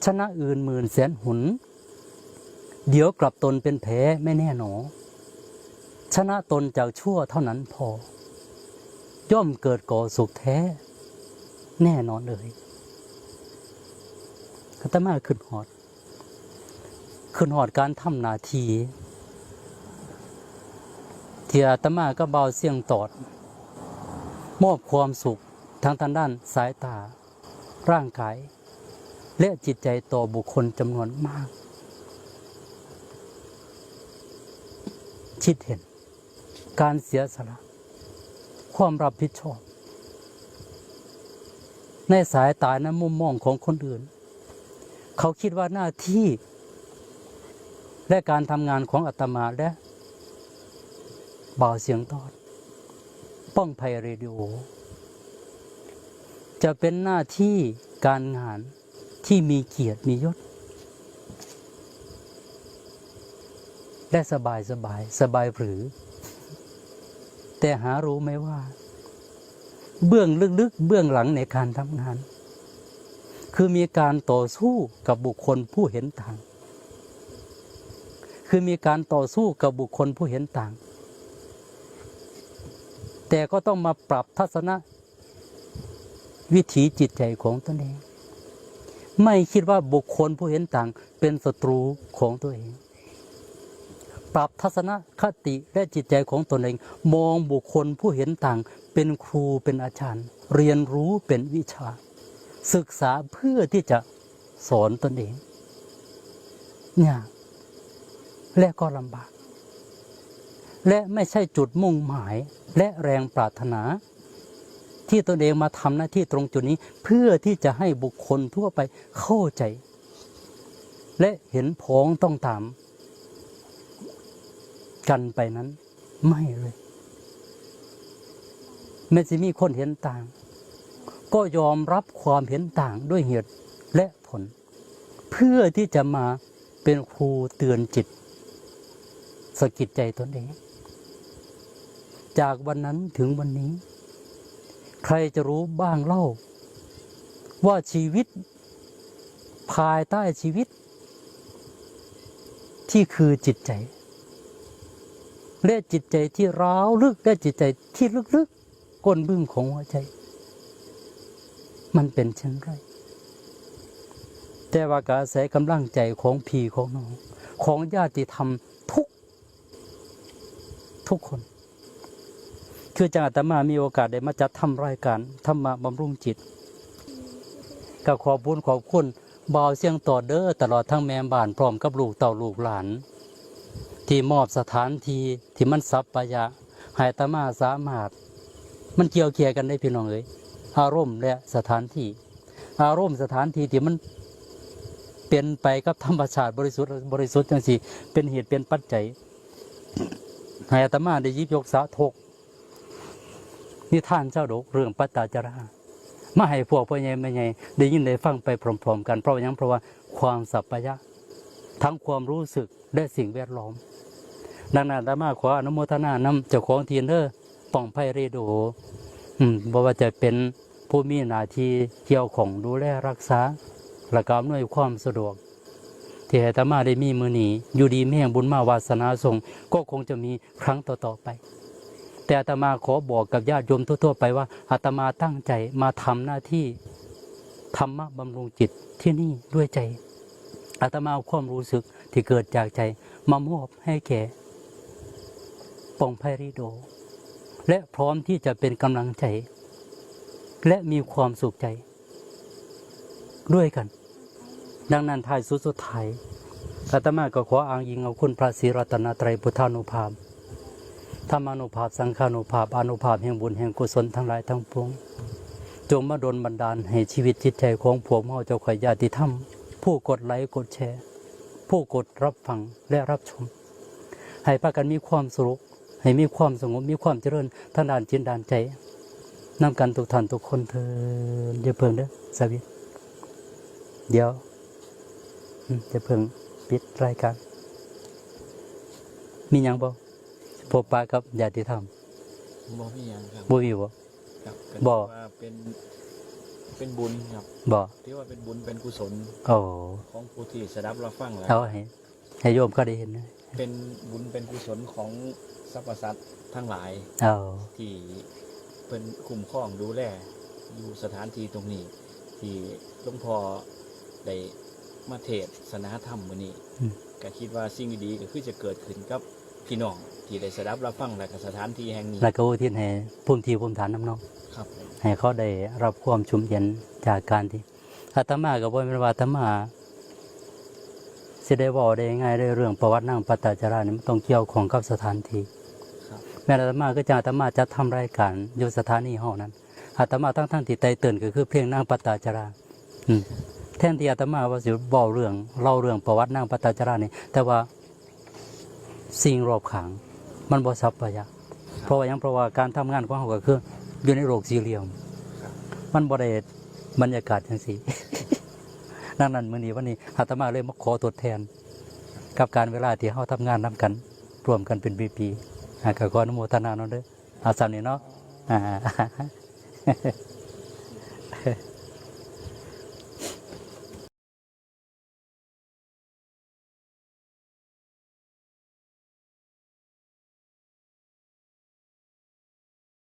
ชนะอื่นหมื่นแสนหน เดี๋ยวกลับตนเป็นแพ้ไม่แน่หนอ ชนะตนจากชั่วเท่านั้นพอ ย่อมเกิดก่อสุขแท้ แน่นอนเลย อาตมาขึ้นฮอด ขึ้นฮอดการทำหน้าที่ ที่อาตมากับบ่าวเสียงตอด มอบความสุขทั้งทางด้านสายตา ร่างกาย และจิตใจต่อบุคคลจำนวนมาก คิดเห็น การเสียสละ ความรับผิดชอบ ในสายตาในมุมมองของคนอื่น เขาคิดว่าหน้าที่ และการทำงานของอาตมาและบ่าวเสียงตอด ป้องไพเรดิโอ จะเป็นหน้าที่การงานที่มีเกียรติมียศ และสบายสบาย สบายหรือ แต่หารู้ไหมว่า เบื้องลึกๆ เบื้องหลังในการทำงาน คือมีการต่อสู้กับบุคคลผู้เห็นต่าง คือมีการต่อสู้กับบุคคลผู้เห็นต่าง แต่ก็ต้องมาปรับทัศนวิถีจิตใจของตนเอง ไม่คิดว่าบุคคลผู้เห็นต่างเป็นศัตรูของตัวเอง ปรับทัศนคติและจิตใจของตนเอง มองบุคคลผู้เห็นต่างเป็นครูเป็นอาจารย์ เรียนรู้เป็นวิชา ศึกษาเพื่อที่จะสอนตนเอง ยาก และก็ลำบาก และไม่ใช่จุดมุ่งหมาย และแรงปรารถนา ที่ตนเองมาทำหน้าที่ตรงจุดนี้ เพื่อที่จะให้บุคคลทั่วไปเข้าใจ และเห็นพ้องต้องตามกันไปนั้น ไม่เลย แม้จะมีคนเห็นต่าง ก็ยอมรับความเห็นต่างด้วยเหตุและผล เพื่อที่จะมาเป็นครูเตือนจิต สะกิดใจตนเอง จากวันนั้นถึงวันนี้ ใครจะรู้บ้างเล่า ว่าชีวิต ภายใต้ชีวิต ที่คือจิตใจ และจิตใจที่ร้าวลึก และจิตใจที่ลึกๆ ก้นบึ้งของหัวใจ มันเป็นเช่นไร แต่ว่าก็อาศัยกำลังใจของพี่ของน้อง ของญาติธรรมทุก ทุกคน คือจังอาตมามีโอกาสได้มาจัดทำรายการธรรมะบำรุงจิต ก็ขอบคุณขอบคุณบ่าวเสียงตอดเด้อ ตลอดทั้งแม่บ้านพร้อมกับลูกเต้าลูกหลาน ที่มอบสถานที่ที่มันสัปปะยะ ให้อาตมาสามารถ มันเกี่ยวเกี่ยกันได้พี่น้องเอ้ย อารมณ์และสถานที่ อารมณ์สถานที่ที่มันเป็นไปกับธรรมชาติบริสุทธิ์ บริสุทธิ์จังซี่ เป็นเหตุเป็นปัจจัย ให้อาตมาได้หยิบยกสาธกนิทานชาดกเรื่องปัตตาจารา มาให้พวกพ่อใหญ่แม่ใหญ่ได้ยินได้ฟังไปพร้อมๆ กัน เพราะว่าหยัง เพราะว่าความสัปปะยะ ทั้งความรู้สึกและสิ่งแวดล้อม ดังนั้นอาตมาขออนุโมทนานำเจ้าของที่เด้อ ป้องไพเรดิโอ อืม บ่ว่าจะเป็นผู้มีหน้าที่เกี่ยวข้องดูแลรักษา และก็อำนวยความสะดวก ที่ให้อาตมาได้มีมื้อนี้ อยู่ดีมีแฮง บุญมาวาสนาส่ง ก็คงจะมีครั้งต่อๆ ไป แต่อาตมาขอบอกกับญาติโยมทั่วๆ ไปว่า อาตมาตั้งใจมาทำหน้าที่ธรรมะบำรุงจิตที่นี่ด้วยใจ อาตมาเอาความรู้สึกที่เกิดจากใจมามอบให้แก่ป้องไพเรดิโอ และพร้อมที่จะเป็นกำลังใจ และมีความสุขใจ ด้วยกัน ดังนั้นท้ายสุดสุดท้าย อาตมาก็ขออ้างอิงเอาคุณพระศรีรัตนตรัยพุทธานุภาพ ธรรมานุภาพ สังฆานุภาพ อานุภาพแห่งบุญแห่งกุศลทั้งหลายทั้งปวง จงมาดลบันดาลให้ชีวิตจิตใจของพวกเฮาเจ้าข้าญาติธรรม ผู้กดไลค์กดแชร์ ผู้กดรับฟังและรับชม ให้พากันมีความสนุก ให้มีความสงบ มีความเจริญทางด้านจิตด้านใจ นำกันทุกท่านทุกคนเถิด อย่าเพิ่งเด้อ สวิต เดี๋ยว อืม อย่าเพิ่งปิดรายการ มีหยังบ่ พบปะกับญาติธรรม บ่มีหยังครับ บ่มีบ่ ครับ บ่ ก็ถือว่าเป็น เป็นบุญครับ บ่ ถือว่าเป็นบุญเป็นกุศล โอ้ ของผู้ที่สดับรับฟังแล้ว เอาให้ ให้โยมเขาได้เห็นนะ เป็นบุญเป็นกุศลของสรรพสัตว์ทั้งหลาย เอา ที่เพิ่นคุ้มครองดูแล อยู่สถานที่ตรงนี้ ที่หลวงพ่อได้มาเทศนาธรรมมื้อนี้ อืม ก็คิดว่าสิ่งดีๆก็คือจะเกิดขึ้นกับพี่น้องที่ได้สดับรับฟัง และก็สถานที่แห่งนี้ แล้วก็อุทิศให้ภูมิที่ภูมิฐานนำเนาะ ครับผม ให้เขาได้รับความชุ่มเย็นจากการที่ อาตมาก็บ่แม่นว่าอาตมาสิได้เว้าได้ง่ายเด้อ เรื่องประวัตินางปัตตาจารานี่มันต้องเกี่ยวข้องกับสถานที่ ครับ แม่นอาตมาคือจั่งอาตมาจัดทำรายการอยู่สถานีเฮานั้น อาตมาทั้งๆที่ไตเติ้ลก็คือเพลงนางปัตตาจารา อืม แทนที่อาตมาว่าสิเว้าเรื่อง เล่าเรื่องประวัตินางปัตตาจารานี่ แต่ว่าสิ่งรอบข้างมันบ่สัปปะยะ เพราะว่าหยัง เพราะว่าการทำงานของเฮาก็คืออยู่ในโลกสี่เหลี่ยม ครับ มันบ่ได้บรรยากาศจังซี่ ดังนั้นมื้อนี้วันนี้อาตมาเลยมาขอทดแทน กับการเวลาที่เฮาทำงานนำกัน ร่วมกันเป็นปีๆ อ่า ก็ขออนุโมทนานำเด้อ เอาส่ำนี้เนาะ อ่า